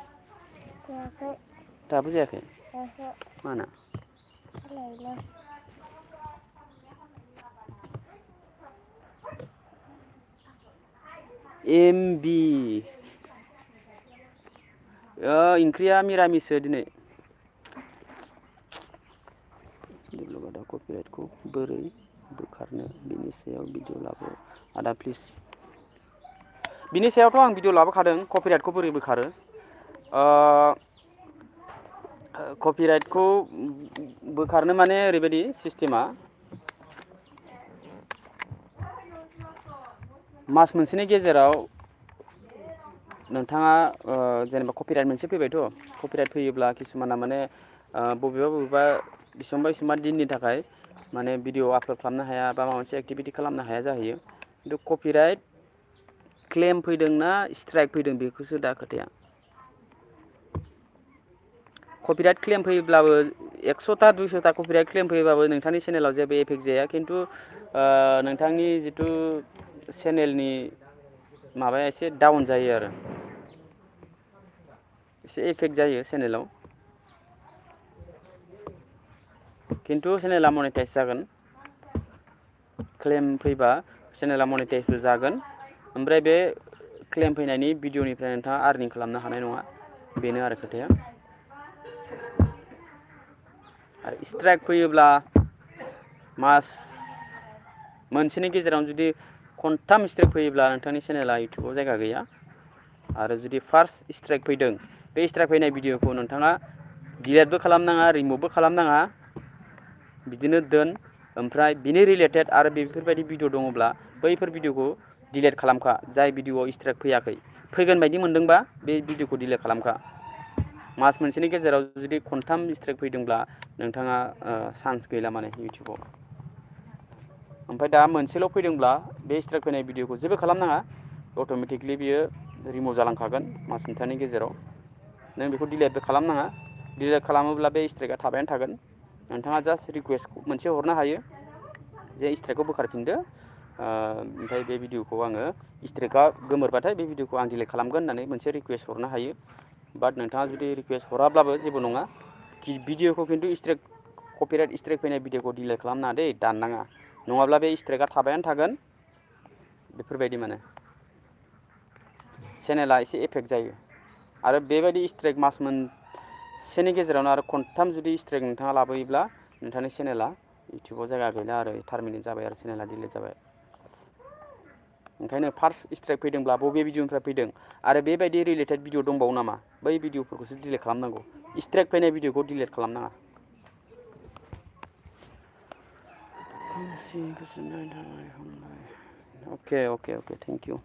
[SPEAKER 1] जायाखै। दाबो जायाखै? ओहो। मानो? एमबि ओंख्रिया मिरामिससो दिनै। डेभेलपआ कपिराइटखौ बोरै बोखारनो बिनि सायाव भिडिअ लाबो आदा प्लिज। बिनि सायावथ' आं भिडिअ लाबोखादों, कपिराइटखौ बोरै बोखारो। कपिराइटखौ बोखारनो माने ओरैबायदि सिस्टेमा, मास मोनसेनि गेजेराव नोंथाङा जेनेबा कपिराइट मोनसे फैबायथ', कपिराइट फैयोब्ला किसुमाना माने बबेबा बेसेबांबा दिननि थाखाय माने भिडिअ आपल'ड खालामनो हाया बा माबा मोनसे एक्टिभिटि खालामनो हाया जाहैयो। खिन्थु कपिराइट क्लेम फैदों ना स्ट्राइक फैदों बेखौसो दा खोथाया। कपिराइट क्लेम फैयोब्लाबो 100टा 200टा कपिराइट क्लेम फैयोब्लाबो नोंथांनि चेनेलाव जेबो एफेक्ट जाया। खिन्थु नोंथांनि जिथु चेनेलनि माबाया एसे डाउन जायो आरो, एसे एफेक्ट जायो चेनेलाव। खिन्थु चेनेला मनेटाइज जागोन। क्लेम फैबा चेनेला मनेटाइजबो जागोन। ओमफ्राय बे क्लेम फैनायनि भिडिअनिफ्राय नोंथाङा आर्निं खालामनो हानाय नङा, बेनो आरो खोथाया। आरो स्ट्राइक फैयोब्ला मास मोनसेनि गेजेरावनो जुदि खनथाम स्ट्राइक फैयोब्ला नोंथांनि चेनेला इउटुबाव जायगा गैया। आरो जुदि फार्स्ट स्ट्राइक फैदों, बे स्ट्राइक फैनाय भिडिअखौ नोंथाङा डिलेटबो खालामनाङा, रिमुभबो खालामनाङा, बिदिनो दोन। ओमफ्राय बिनि रिलेटेड आरो बेफोरबायदि भिडिअ दङब्ला बैफोर भिडिअखौ डिलेट खालामखा। जाय भिडिअआव स्ट्राइक फैयाखै, फैगोन बायदि मोनदोंबा बे भिडिअखौ डिलेट खालामखा। मास मोनसेनि गेजेराव जुदि खनथाम स्ट्राइक फैदोंब्ला नोंथाङा चान्स गैला माने इउटुबाव। ओमफ्राय दा मोनसेल' फैदोंब्ला बे स्ट्राइक फैनाय भिडिअखौ जेबो खालामनाङा, अट'मेटिकलि बियो रिमुभ जालांखागोन मास मोनथामनि गेजेराव। नों बेखौ डिलेटबो खालामनाङा। डिलेट खालामोब्ला बे स्ट्राइकआ थाबायानो थागोन। नोंथाङा जास्ट रिकुवेस्ट मोनसे हरनो हायो जे स्ट्राइकखौ बोखारफिनदो, ओमफ्राय बे भिडिअखौ आङो स्ट्राइकआ गोमोरबाथाय बे भिडिअखौ आं डिलेट खालामगोन होननानै मोनसे रिकुवेस्ट हरनो हायो। बाट नोंथाङा जुदि रिकुवेस्ट हराब्लाबो जेबो नङा। भिडिअखौ खिन्थु कपिराइट स्ट्राइक फैनाय भिडिअखौ डिलेट खालामनाङा दै, दाननाङा। नङाब्ला बे स्ट्राइकआ थाबायानो थागोन। बेफोरबायदि माने चेनेला एसे एफेक्ट जायो। आरो बेबायदि स्ट्राइक मास सेनि गेजेरावनो आरो खनथाम जुदि स्ट्राइक नोंथाङा लाबोयोब्ला नोंथांनि चेनेला इउटुबाव जायगा गैला आरो टार्मिनेट जाबाय आरो चेनेला डिलिट जाबाय। ओंखायनो फार्स्ट स्ट्राइक फैदोंब्ला बबे भिडिअनिफ्राय फैदों आरो बेबायदि रिलेटेड भिडिअ दंबावो नामा बै भिडिअफोरखौसो डिलिट खालामनांगौ। स्ट्राइक फैनाय भिडिअखौ डिलिट खालामनाङा। अके अके अके थेंक इउ।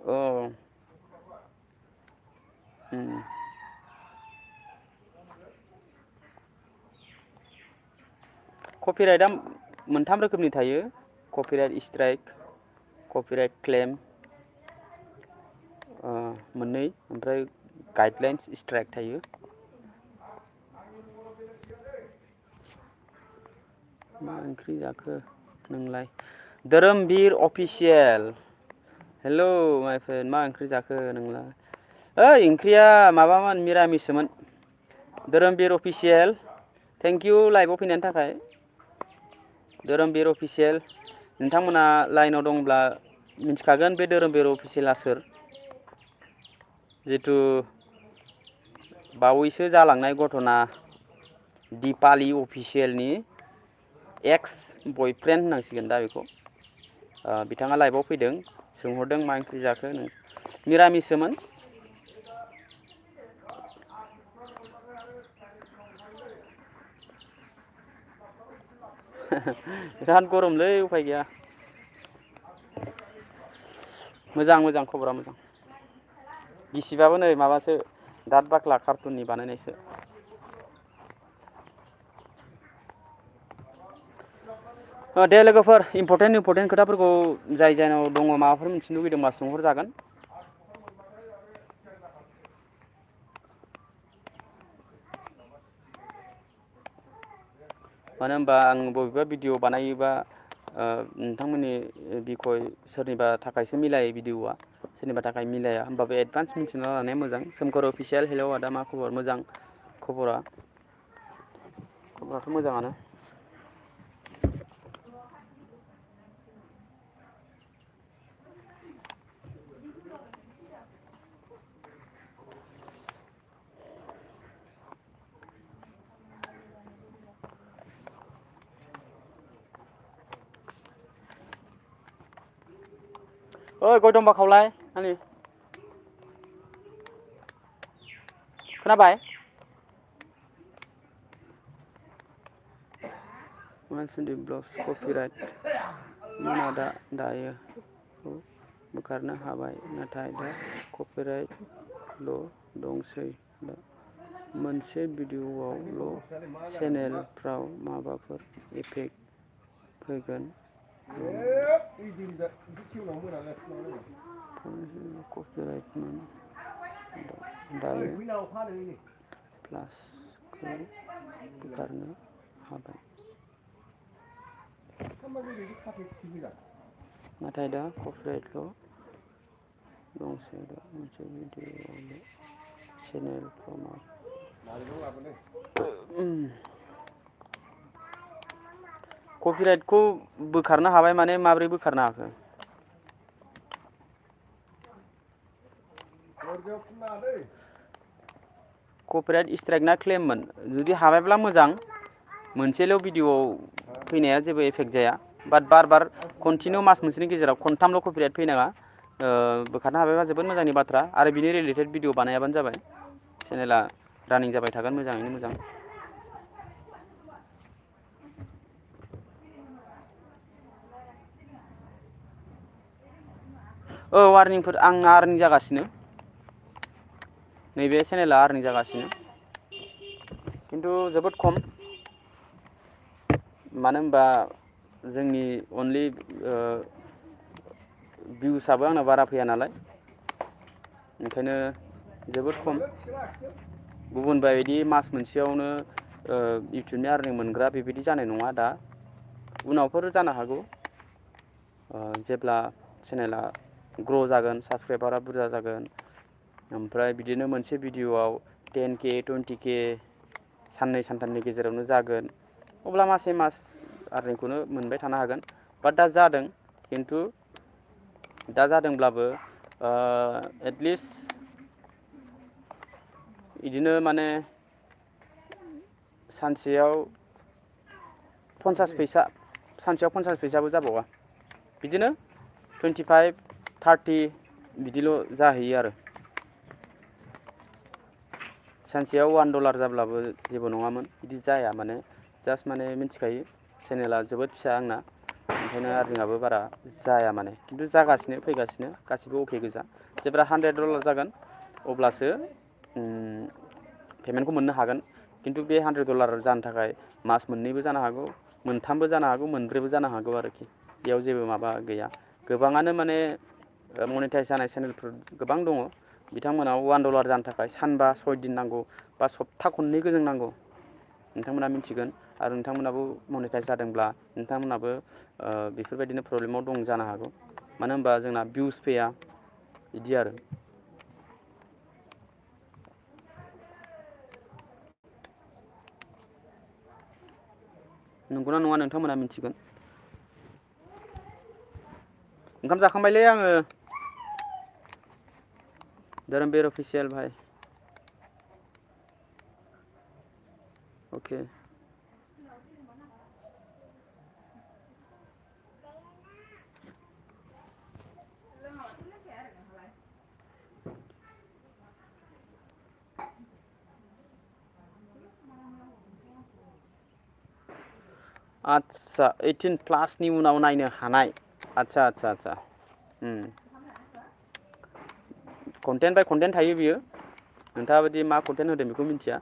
[SPEAKER 1] औ कपिराइटआ मोनथाम रोखोमनि थायो कपिराइट स्ट्राइक कपिराइट क्लेम मोननै ओमफ्राय गाइडलाइन्स स्ट्राइक थायो। मा ओंख्रि जाखो नोंलाय धोरोमबिर अफिसियेल हेलौ माय फ्रेन्ड मा ओंख्रि जाखो नोंलाय ओइ ओंख्रिया माबामोन मिरामिससोमोन। धोरोमबिर अफिसियेल थेंक इउ लाइभआव फैनायनि थाखाय। धोरोमबिर अफिसियेल नोंथांमोना लाइनाव दंब्ला मिथिखागोन बे धोरोमबिर अफिसियेला सोर। जिथु बावैसो जालांनाय घटना दिपालि अफिसियेलनि एक्स बयफ्रेन्ड होननांसिगोन दा बेखौ बिथाङा लाइभआव फैदों सोंहरदों मा ओंख्रि जाखो नों मिरामिससोमोन। बिराद गरमलै उफाय गैया। मोजां मोजां खबरा मोजां। गिसिबाबो नै माबासो दाद बाख्ला कार्टुननि बानायनायसो। दे लोगोफोर इम्परटेन्ट खोथाफोरखौ जाय जायनाव दङ माबाफोर मिथिनो लुगैदोंबा सोंहरजागोन। मानो होनबा आं बबेबा भिडिअ बानायोबा नोंथांमोननि बिखय सोरनिबा थाखायसो मिलायो भिडिअआ सोरनिबा थाखाय मिलाया होमबाबो एडभान्स मिथिना लानाया मोजां। सोमखोर अफिसियेल हेलौ आदा मा खबर मोजां खबराथ' मोजाङानो। ओइ गय दंबा खावलाय आंनि खोनाबाय। मानसिनि ब्लग्स कपिराइट मोना दायो बोखारनो हाबाय नाथाय दा कपिराइटल' दंसै दा मोनसे भिडिअआवल' चेनेलफ्राव माबाफोर इफेक्ट फैगोन कपिराइटमोन दायो प्लासखौ बोखारनो हाबाय नाथाय दा कपिराइटल' दंसै दा मोनसे भिडिअआवल' चेनेलफ्राव मा कपिराइटखौ बोखारनो हाबाय माने माब्रै बोखारनो हाखो? कपिराइट स्ट्राइक ना क्लेममोन जुदि हाबायब्ला मोजां मोनसेल' भिडिअआव फैनाया जेबो एफेक्ट जाया बाट बार बार कन्टिनिउ मास मोनसेनि गेजेराव खनथामल' कपिराइट फैनाङा बोखारनो हाबायबा जोबोद मोजांनि बाथ्रा आरो बिनि रिलेटेड भिडिअ बानायाबानो जाबाय चेनेला रानिं जाबाय थागोन मोजाङैनो मोजां। औ आर्निंफोर आंना आर्निं जागासिनो नैबे चेनेला आर्निं जागासिनो खिन्थु जोबोद खम मानो होनबा जोंनि अनलि भिउसआबो आंना बारा फैया नालाय ओंखायनो जोबोद खम गुबुन बायदि मास मोनसेयावनो इउटुबनि आर्निं मोनग्रा बेबायदि जानाय नङा दा उनावफोर जानो हागौ जेब्ला चेनेला ग्र' जागोन साबसक्राइबारा बुरजा जागोन ओमफ्राय बिदिनो मोनसे भिडिअआव 10K 20K साननै सानथामनि गेजेरावनो जागोन अब्ला मासे मास आर्निंखौनो मोनबाय थानो हागोन बाट दा जादों खिन्थु दा जादोंब्लाबो एटलिस्ट बिदिनो माने सानसेयाव 50 फैसा सानसेयाव 50 फैसाबो जाबावा बिदिनो 25 30 बिदिल' जाहैयो आरो सानसेयाव $1 जाब्लाबो जेबो नङामोन बिदि जाया माने जास्ट माने मिथिखायो चेनेला जोबोद फिसा आंना ओंखायनो आर्निंआबो बारा जाया माने खिन्थु जागासिनो फैगासिनो गासिबो अके गोजा जेब्ला $100 जागोन अब्लासो पेमेन्टखौ मोननो हागोन खिन्थु बे $100 जानो थाखाय मास मोननैबो जानो हागौ मोनथामबो जानो हागौ मोनब्रैबो जानो हागौ आरोखि बेयाव जेबो माबा गैया गोबाङानो माने मनेटाइज जानाय चेनेलफोर गोबां दङ बिथांमोनाव $1 जानो थाखाय सानबा 6 दिन नांगौ बा सप्ता खननै गोजों नांगौ नोंथांमोना मिथिगोन आरो नोंथांमोनाबो मनेटाइज जादोंब्ला नोंथांमोनाबो बेफोरबायदिनो प्रब्लेमाव दं जानो हागौ मानो होनबा जोंना भिउस फैया बिदि आरो नंगौना नङा नोंथांमोना मिथिगोन ओंखाम जाखांबायलै आङो धोरोमबीर अफिसियेल भाई ओके आच्छा 18+ नि उनाव नायनो हानाय आच्छा कन्टेन्ट बाय कन्टेन्ट थायो बियो नोंथाङा बायदि मा कन्टेन्ट होदों बेखौ मिथिया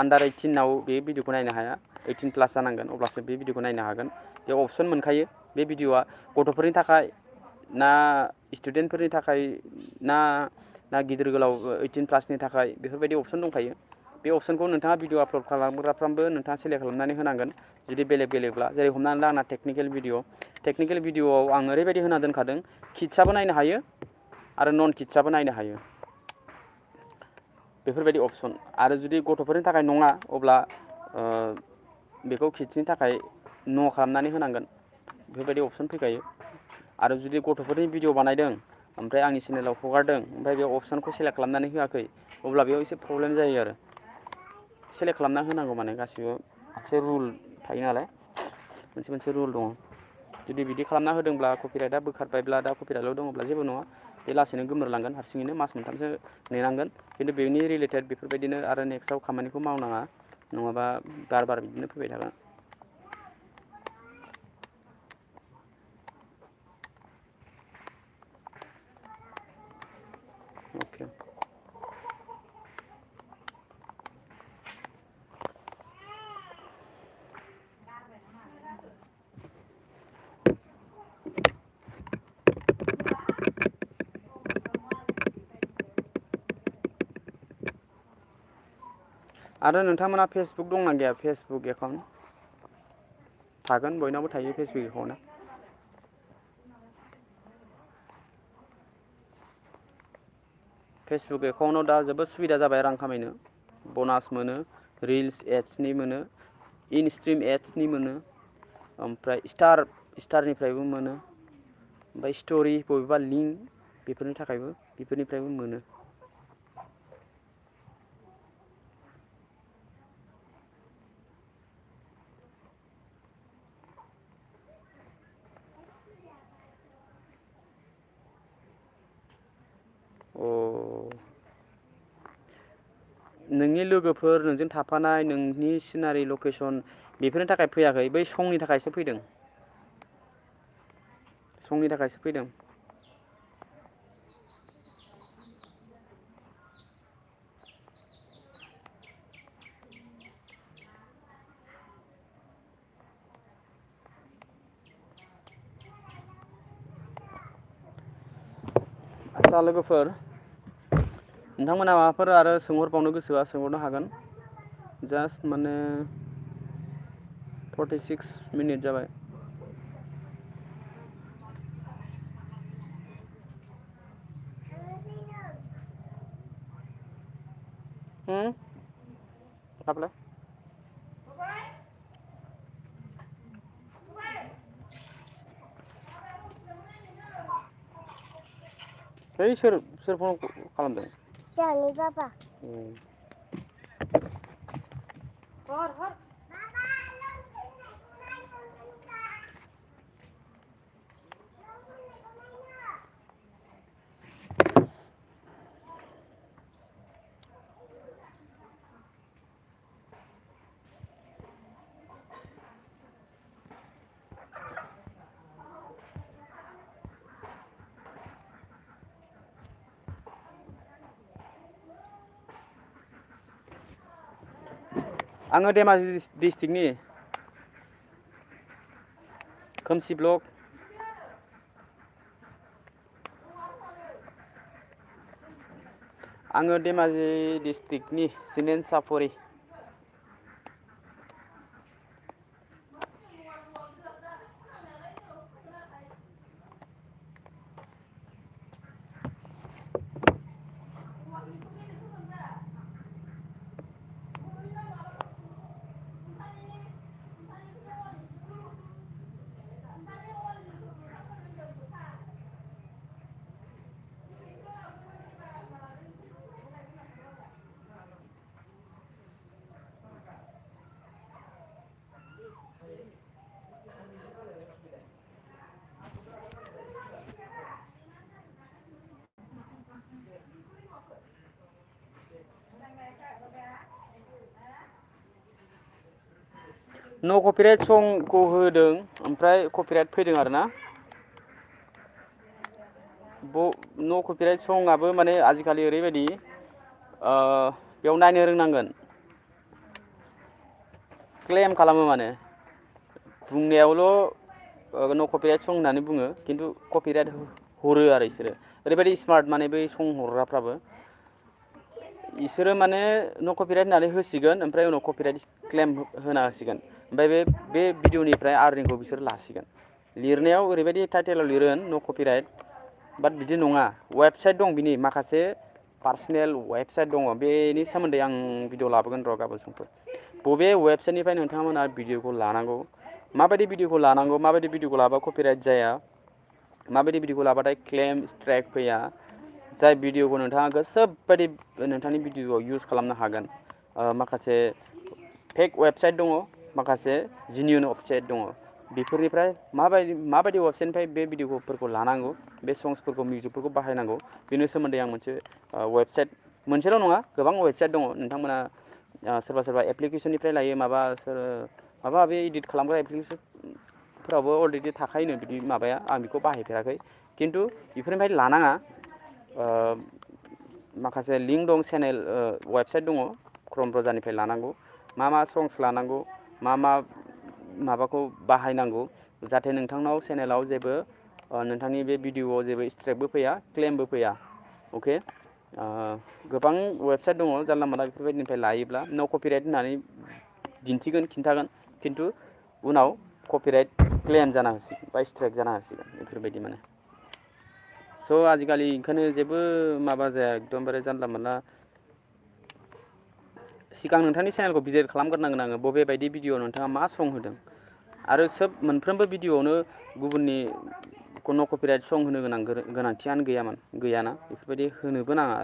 [SPEAKER 1] आन्डार 18आव बे भिडिअखौ नायनो हाया 18+ जानांगोन अब्लासो बे भिडिअखौ नायनो हागोन बेयाव अपसन मोनखायो बे भिडिअआ गथ'फोरनि थाखाय ना स्टुडेन्टफोरनि थाखाय ना गिदिर गोलाव 18+ नि थाखाय बेफोरबायदि अपसन दंखायो बे अपसनखौ नोंथाङा भिडिअ आपल'ड खालामग्राफ्रामबो नोंथाङा सेलेक्ट खालामनानै होनांगोन जुदि बेलेगब्ला जेरै हमनानै ला आंना टेकनिकेल भिडिअ'आव आं ओरैबायदि होना दोनखादों किड्सआबो नायनो हायो आरो नन किड्सआबो नायनो हायो बेफोरबायदि अपसन आरो जुदि गथ'फोरनि थाखाय नङा अब्ला बेखौ किड्सनि थाखाय न' खालामनानै होनांगोन बेफोरबायदि अपसन फैखायो आरो जुदि गथ'फोरनि भिडिअ बानायदों ओमफ्राय आंनि चेनेलाव हगारदों ओमफ्राय बे अपसनखौ सेलेक्ट खालामनानै होआखै अब्ला बेयाव एसे प्रब्लेम जायो आरो सेलेक्ट खालामना होनांगौ माने गासिबो मोनसे रुल थायो नालाय मोनसे रुल दङ जुदि बिदि खालामना होदोंब्ला कपिराइटआ बोखारबायब्ला दा कपिराइटल' दङब्ला जेबो नङा बे लासैनो गोमोरलांगोन हारसिङैनो मास मोनथामसो नेनांगोन खिन्थु बेनि रिलेटेड बेफोरबायदिनो आरो नेक्स्टआव खामानिखौ मावनाङा नङाबा बार बिदिनो फैबाय थागोन अके आरो नोंथांमोना फेसबुक दंना गैया फेसबुक एकाउन्ट थागोन बयनावबो थायो फेसबुक एकाउन्टआ फेसबुक एकाउन्टआव दा जोबोद सुबिदा जाबाय रां खामायनो बनास मोनो रिल्स एड्सनि मोनो इन स्ट्रिम एड्सनि मोनो ओमफ्राय स्टारनिफ्रायबो मोनो ओमफ्राय स्ट'रि बबेबा लिंक बेफोरनिफ्रायबो मोनो नोंनि लोगोफोर नोंजों थाफानाय नोंनि सिनारि लकेसन बेफोरनि थाखाय फैयाखै बै संनि थाखायसो फैदों आच्छा लोगोफोर नोंथांमोना माबाफोर आरो सोंहरबावनो गोसोबा सोंहरनो हागोन जास्ट माने 46 मिनिट जाबाय हाबलाय ओइ सोर फन खालामदों?
[SPEAKER 2] जोंहानि बाबा।
[SPEAKER 1] हर आङो धेमाजि डिस्ट्रिक्टनि खोमसि ब्लक। आङो धेमाजि डिस्ट्रिक्टनि सिमेन्ट सापरि। न' कपिराइट संखौ होदों ओमफ्राय कपिराइट फैदों आरोना। न' कपिराइट सङाबो माने आजिखालि ओरैबायदि बेयाव नायनो रोंनांगोन। क्लेम खालामो माने बुंनायावल' न' कपिराइट सं होननानै बुङो खिन्थु कपिराइट हरो आरो बिसोरो ओरैबायदि स्मार्ट माने बै सं हरग्राफ्राबो इसोरो माने न' कपिराइट होननानै होसिगोन ओमफ्राय उनाव कपिराइट क्लेम होना होसिगोन ओमफ्राय बे भिडिअनिफ्राय आर्निंखौ बिसोर लासिगोन। लिरनायाव ओरैबायदि टाइटेलाव लिरगोन न' कपिराइट बाट बिदि नङा वेबसाइट दं बिनि माखासे पार्सनेल वेबसाइट दङ बेनि सोमोन्दै आं भिडिअ लाबोगोन र' गाबोन समफोर। बबे वेबसाइटनिफ्राय नोंथांमोना भिडिअखौ लानांगौ माबायदि भिडिअखौ लानांगौ माबायदि भिडिअखौ लाबा कपिराइट जाया माबायदि भिडिअखौ लाबाथाय क्लेम स्ट्राइक फैया जाय भिडिअखौ नोंथाङा गोसोबायदि नोंथांनि भिडिअआव इउस खालामनो हागोन। माखासे फेक वेबसाइट दङ माखासे जिनियन वेबसाइट दङ बेफोरनिफ्राय माबायदि वेबसाइटनिफ्राय बे भिडिअफोरखौ लानांगौ बे संसफोरखौ मिउजिकफोरखौ बाहायनांगौ बेनि सोमोन्दै आं मोनसे वेबसाइट मोनसेल' नङा गोबां वेबसाइट दङ नोंथांमोना सोरबा एप्लिकेसननिफ्राय लायो माबा माबि इदिट खालामग्रा एप्लिकेसनफोरावबो अलरेडि थाखायोनो बिदि माबाया आं बेखौ बाहायफेराखै खिन्थु बेफोरनिफ्राय लानाङा। माखासे लिंक दं चेनेल वेबसाइट दङ क्रम ब्राउजारनिफ्राय लानांगौ मा संस लानांगौ मा माबाखौ बाहायनांगौ जाहाथे नोंथांनाव चेनेलाव जेबो नोंथांनि बे भिडिअआव जेबो स्ट्राइकबो फैया क्लेमबो फैया। अके गोबां वेबसाइट दङ जानला मोनला बेफोरबायदिनिफ्राय लायोब्ला न' कपिराइट होननानै दिन्थिगोन खिन्थागोन खिन्थु उनाव कपिराइट क्लेम जाना होसिगोन बा स्ट्राइक जाना होसिगोन बेफोरबायदि माने स' आजिखालि ओंखायनो जेबो माबा जाया एकदमबारे जानला मोनला सिगां नोंथांनि चेनेलखौ भिजिट खालामग्रोनांगोन आङो बबे बायदि भिडिअ नोंथाङा मा सं होदों आरो मोनफ्रोमबो भिडिअआवनो गुबुननि न' कपिराइट सं होनो गोनांथियानो गैयाना बेफोरबायदि होनोबो नाङा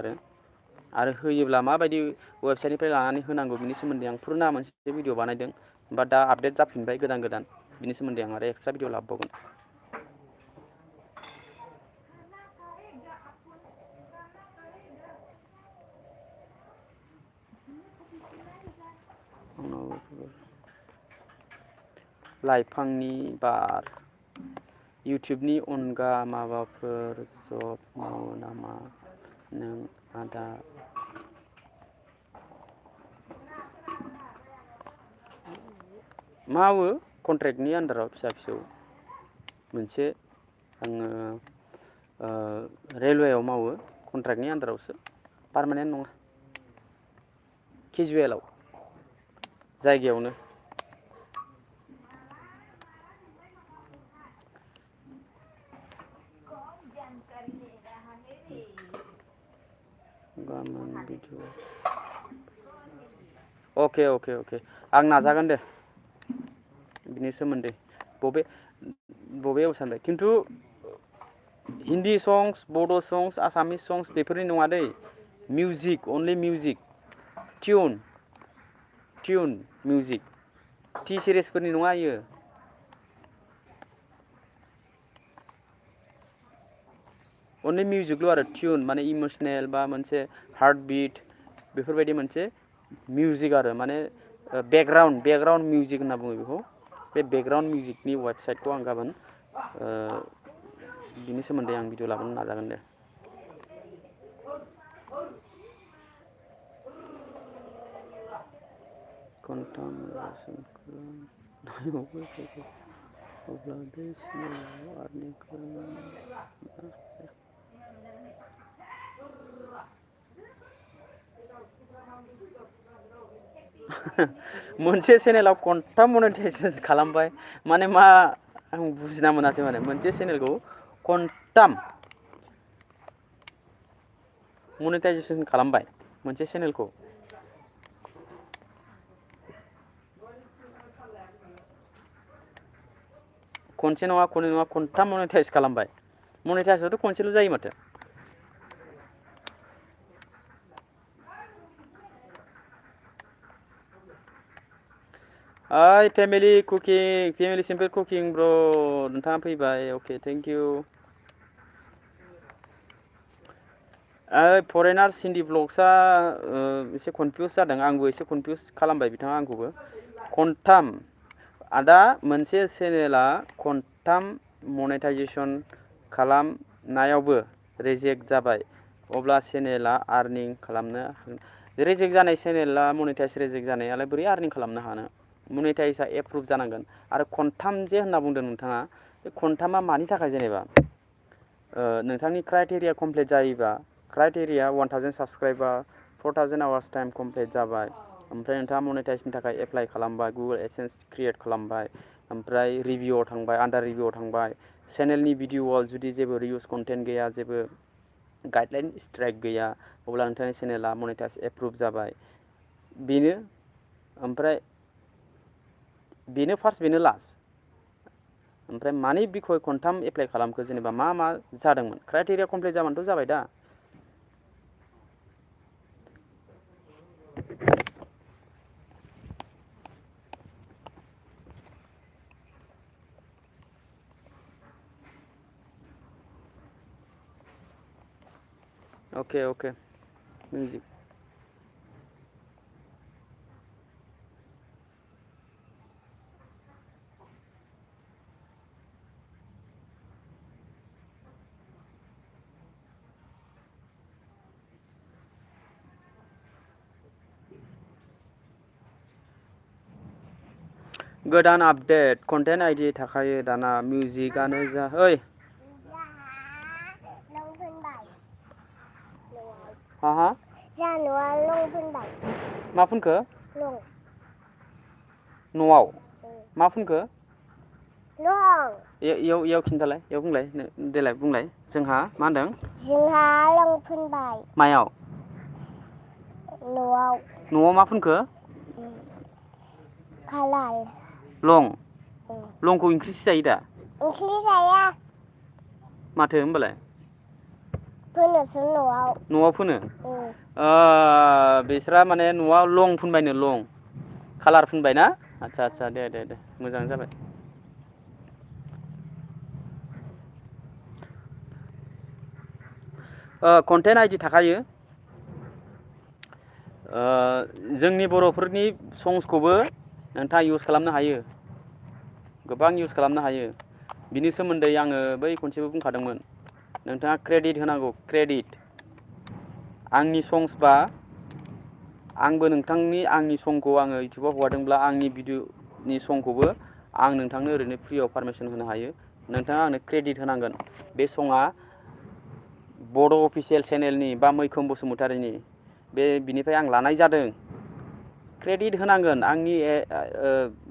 [SPEAKER 1] आरो होयोब्ला माबायदि वेबसाइटनिफ्राय लानानै होनांगौ बिनि सोमोन्दै आं फुरुना मोनसे भिडिअ बानायदों बा दा आपडेट जाफिनबाय गोदान बिनि सोमोन्दै आं आरो एक्सट्रा भिडिअ लाबोबावगोन। लाइफांनि बार इउटुबनि अनगा माबाफोर जब मावो नामा नों आदा? मावो कन्ट्रेक्टनि आन्दाराव फिसा फिसौ मोनसे आङो रेलवेयाव मावो कन्ट्रेक्टनि आन्दारावसो पारमानेन्ट नङा केजुवेलाव जायगायावनो। अके आं नाजागोन दे बिनि सोमोन्दै बबे सानबाय खिन्थु हिन्दी songs, बड' songs, आसामिस songs बेफोरनि नङा दै music only music tune music टि सिरिसफोरनि नङा इयो only मिउजिकल' आरो टिउन माने इमोसनेल बा मोनसे हार्ट बिट बेफोरबायदि मोनसे मिउजिक आरो माने बेकग्राउन्ड मिउजिक होनना बुङो बेखौ बे बेकग्राउन्ड मिउजिकनि वेबसाइटखौ आं गाबोन बिनि सोमोन्दै आं भिडिअ लाबोनो नाजागोन दे अब्ला बे सिनेमायाव आर्निं मोनसे चेनेलाव खनथाम मनेटाइजेसन खालामबाय माने मा आं बुजिना मोनासै माने मोनसे चेनेलखौ खनथाम मनेटाइजेसन खालामबाय मोनसे चेनेलखौ खनसे नङा खनथाम मनेटाइज खालामबाय मनेटाइजआथ' खनसेल' जायो माथो ओइ फेमिलि सिम्पोल कुकिं ब्र नोंथाङा फैबाय अके थेंक इउ फरेनार्स हिन्दी ब्लग्सआ एसे कनफिउस जादों आंबो एसे कनफिउस खालामबाय बिथाङा आंखौबो खनथाम आदा मोनसे चेनेला खनथाम मनेटाइजेसन खालामनायावबो रिजेक्ट जाबाय अब्ला चेनेला आर्निं खालामनो रिजेक्ट जानाय चेनेला मनेटाइज रिजेक्ट जानायालाय बोरै आर्निं खालामनो हानो मनेटाइजआ एप्रुभ जानांगोन आरो खनथाम जे होनना बुंदों नोंथाङा बे खनथामा मानि थाखाय जेनेबा नोंथांनि क्राइटेरिया कमप्लिट जायोबा criteria 1000 subscriber 4000 hours time complete जाबाय ओमफ्राय नोंथाङा मनेटाइजनि थाखाय एप्लाइ खालामबाय गुगल एडसेन्स क्रिएट खालामबाय ओमफ्राय रिभिउआव थांबाय आन्डार रिभिउआव थांबाय चेनेलनि भिडिअआव जुदि जेबो रिउस कन्टेन्ट गैया जेबो गाइडलाइन स्ट्राइक गैया अब्ला नोंथांनि चेनेला मनेटाइज एप्रुभ जाबाय बेनो ओमफ्राय बेनो फार्स्ट बेनो लास्ट ओमफ्राय मानि बिखय खनथाम एप्लाइ खालामखो जेनेबा मा जादोंमोन क्राइटेरिया कमप्लिट जाबानोथ' जाबाय दा Okay. Music. गोदान आपडेट कन्टेन्ट आइडि थाखायो दाना मिउजिकआनो जा ओइ हा जानोआ लं फोनबाय मा फोनखो लं न'आव मा फोनखो लं इयाव खिन्थालाय इयाव बुंलाय देलाय बुंलाय जोंहा मा होनदों जोंहा लं फोनबाय मायाव न'आव मा फोनखो कालार लंखौ ओंख्रिसो जायो दा ओंख्रि जाया माथो होमबालाय फोनोसो न'आव फोनो बिस्रा माने न'आव लं फुनबायनो लं कालार फुनबाय ना आच्छा दे मोजां जाबाय कन्टेन्ट आइडि थाखायो जोंनि बर'फोरनि संसखौबो नोंथाङा इउज खालामनो हायो गोबां इउज खालामनो हायो बिनि सोमोन्दै आङो बै खनसेबो बुंखादोंमोन नोंथाङा क्रेडिट होनांगौ क्रेडिट आंनि संस बा आंबो आंनि संखौ आङो इउटुबाव हगारदोंब्ला आंनि भिडिअनि संखौबो आं नोंथांनो ओरैनो फ्रियाव पारमिसन होनो हायो नोंथाङा आंनो क्रेडिट होनांगोन बे सङा बड' अफिसियेल चेनेलनि बा मैखोम बसुमतारीनि बिनिफ्राय आं लानाय जादों क्रेडिट होनांगोन आंनि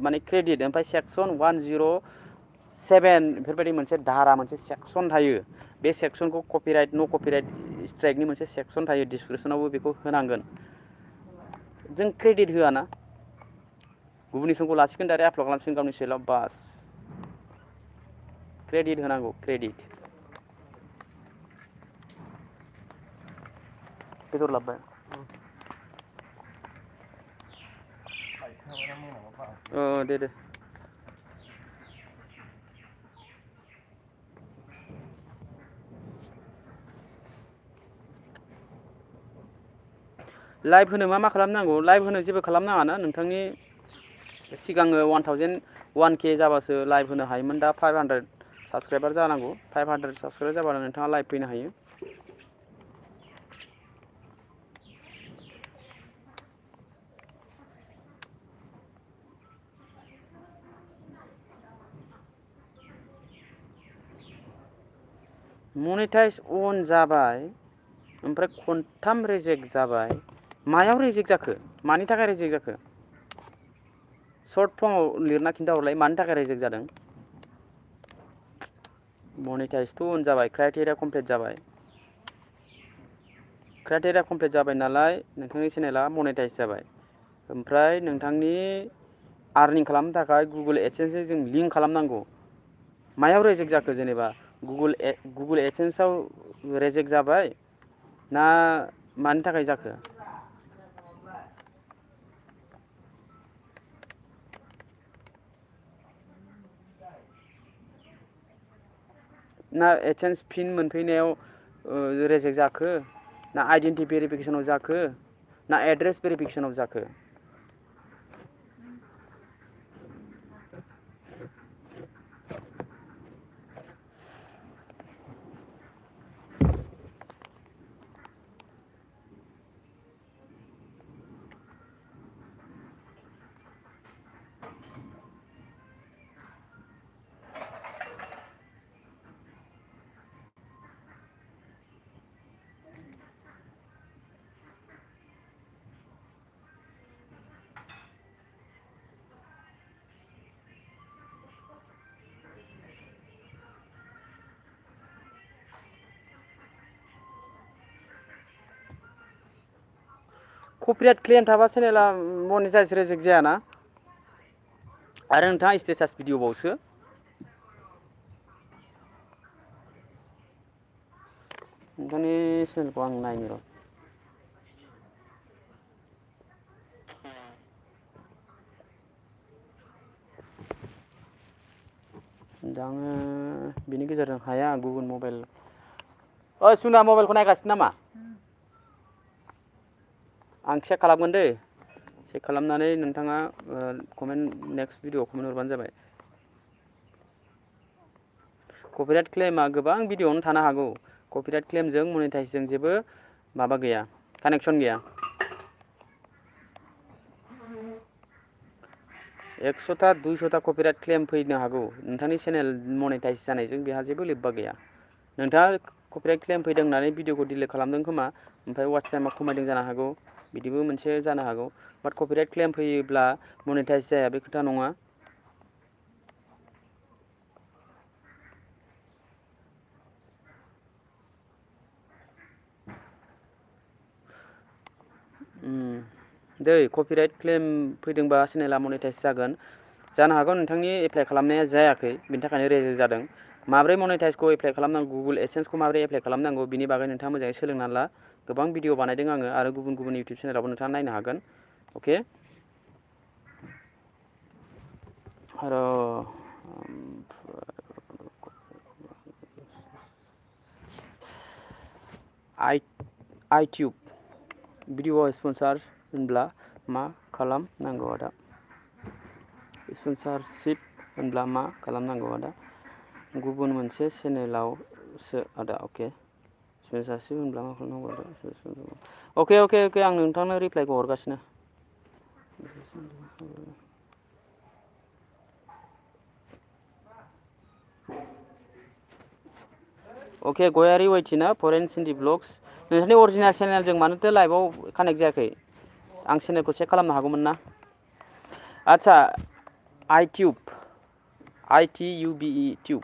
[SPEAKER 1] माने क्रेडिट ओमफ्राय सेक्सन 107 बेफोरबायदि मोनसे धारा मोनसे सेक्सन थायो बे सेक्सनखौ कपिराइट न' कपिराइट स्ट्राइकनि मोनसे सेक्सन थायो डिसक्रिपसनावबो बेखौ होनांगोन जों क्रेडिट होआ ना गुबुननि समखौ लासिगोन डाइरेक्ट आपल'ड खालामसिगोन गावनि सेलाव बास क्रेडिट होनांगौ क्रेडिट बेदर लाबोबाय दे दे लाइभ होनो मा खालामनांगौ लाइभ होनो जेबो खालामनाङा ना नोंथांनि सिगाङो 1001K जाबासो लाइभ होनो हायोमोन दा 500 साबस्क्राइबार जानांगौ 500 साबस्क्राइबार जाबानो नोंथाङा लाइभ फैनो हायो मनेटाइज अन जाबाय ओमफ्राय खनथाम रिजेक्ट जाबाय मायाव रिजेक्ट जाखो मानि थाखाय रिजेक्ट जाखो सर्ट फर्माव लिरना खिन्थाहरलाय मानि थाखाय रिजेक्ट जादों मनेटाइजथ' अन जाबाय क्राइटेरिया कमप्लिट जाबाय क्राइटेरिया कमप्लिट जाबाय नालाय नोंथांनि चेनेला मनेटाइज जाबाय ओमफ्राय नोंथांनि आर्निं खालामनो थाखाय गुगोल एडसेन्सजों जों लिंक खालामनांगौ मायाव रेजेक्ट जाखो जेनेबा गुगोल एडसेन्सआव रेजेक्ट जाबाय ना मानि थाखाय जाखो ना एडसेन्स फिन मोनफैनायाव रेजेक्ट जाखो ना आइडेन्टि भेरिफिकेसनाव जाखो ना एड्रेस भेरिफिकेसनाव जाखो कपिराइट क्लेम थाबा चेनेला मनेटाइज रेजेक्ट जायाना आरो नोंथाङा स्टेटास भिडिअ बावसो नोंथांनि चेनेलखौ आं नायनि र' दा आङो बिनि गेजेरजों हाया गुबुन मबाइल सुना मबाइलखौ नायगासिनो नामा आं चेक खालामगोन दै चेक खालामनानै नोंथाङा कमेन्ट नेक्स्ट भिडिअ कमेन्ट हरबानो जाबाय कपिराइट क्लेमा गोबां भिडिअआवनो थानो हागौ कपिराइट क्लेमजों मनेटाइजजों जेबो माबा गैया कानेक्सन गैया 100टा 200टा कपिराइट क्लेम फैनो हागौ नोंथांनि चेनेल मनेटाइज जानायजों बेहा जेबो लोब्बा गैया नोंथाङा कपिराइट क्लेम फैदों होननानै भिडिअखौ डिलिट खालामदों खोमा ओमफ्राय वाच टाइमा खमायदों जानो हागौ बिदिबो मोनसे जानो हागौ बाट कपिराइट क्लेम फैयोब्ला मनेटाइज जाया बे खोथा नङा दै कपिराइट क्लेम फैदोंबा चेनेला मनेटाइज जागोन जानो हागौ नोंथांनि एप्लाइ खालामनाया जायाखै बिनि थाखायनो रेजेक्ट जादों माब्रै मनेटाइजखौ एप्लाइ खालामनांगौ गुगोल एडसेन्सखौ माब्रै एप्लाइ खालामनांगौ बिनि बागै नोंथाङा मोजाङै सोलोंनानै ला गोबां भिडिअ बानायदों आङो आरो गुबुन गुबुन इउटिउब चेनेलावबो नोंथाङा नायनो हागोन अके आरो आइटिउब भिडिअ स्पन्सार होनब्ला मा खालामनांगौ आदा स्पन्सारशिप होनब्ला मा खालामनांगौ आदा गुबुन मोनसे चेनेलावसो आदा अके स्पन्सारशिप होनब्ला मा खालामनांगौ आदा अके अके अके आं नोंथांनो रिप्लाइखौ हरगासिनो अके गयारि वाइटिना फरेन सिन्डि ब्लग्स नोंथांनि अरिजिनेल चेनेलजों मानोथो लाइभआव कानेक्ट जायाखै आं चेनेलखौ चेक खालामनो हागौमोन ना आदसा आइटिउब ITUBE टिउब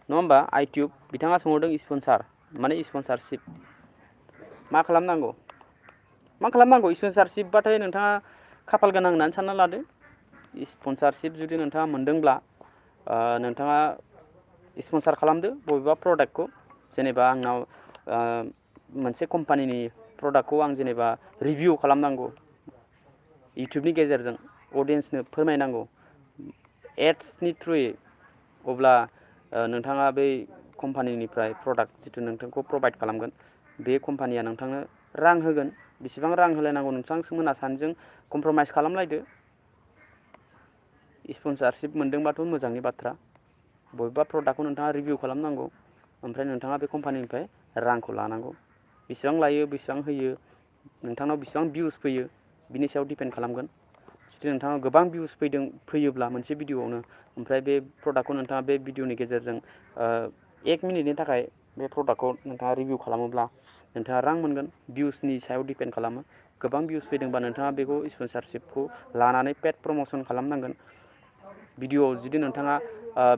[SPEAKER 1] नङा होमबा आइटिउब बिथाङा सोंहरदों स्पन्सार माने स्पन्सारशिप मा खालामनांगौ स्पन्सारशिपबाथाय नोंथाङा खाफाल गोनां होननानै सानना लादो स्पन्सारशिप जुदि नोंथाङा मोनदोंब्ला नोंथाङा स्पन्सार खालामदो बबेबा प्रडाक्टखौ जेनेबा आंनाव मोनसे कम्पानिनि प्रडाक्टखौ आं जेनेबा रिभिउ खालामनांगौ इउटुबनि गेजेरजों अडियेन्सनो फोरमायनांगौ एड्सनि थ्रुयै अब्ला नोंथाङा बै कम्पानिनिफ्राय प्रडाक्ट जिथु नोंथांखौ प्रभाइड खालामगोन बे कम्पानिया नोंथांनो रां होगोन बेसेबां रां होलायनांगौ नोंथांमोना सानैजों कमप्रमाइस खालामलायदो स्पन्सारशिप मोनदोंबाथ' मोजांनि बाथ्रा बबेबा प्रडाक्टखौ नोंथाङा रिभिउ खालामनांगौ ओमफ्राय नोंथाङा बे कम्पानिनिफ्राय रांखौ लानांगौ बेसेबां लायो बेसेबां होयो नोंथांनाव बेसेबां भिउस फैयो बिनि सायाव डिपेन्ड खालामगोन जुदि नोंथाङा गोबां भिउस फैयोब्ला मोनसे भिडिअ'आवनो ओमफ्राय बे प्रडाक्टखौ नोंथाङा बे भिडिअ'नि गेजेरजों 1 मिनिटनि थाखाय बे प्रडाक्टखौ नोंथाङा रिभिउ खालामोब्ला नोंथाङा रां मोनगोन भिउसनि सायाव डिपेन्ड खालामो गोबां भिउस फैदोंबा नोंथाङा बेखौ स्पन्सारशिपखौ लानानै पेड प्रम'सन खालामनांगोन भिडिअ'आव जुदि नोंथाङा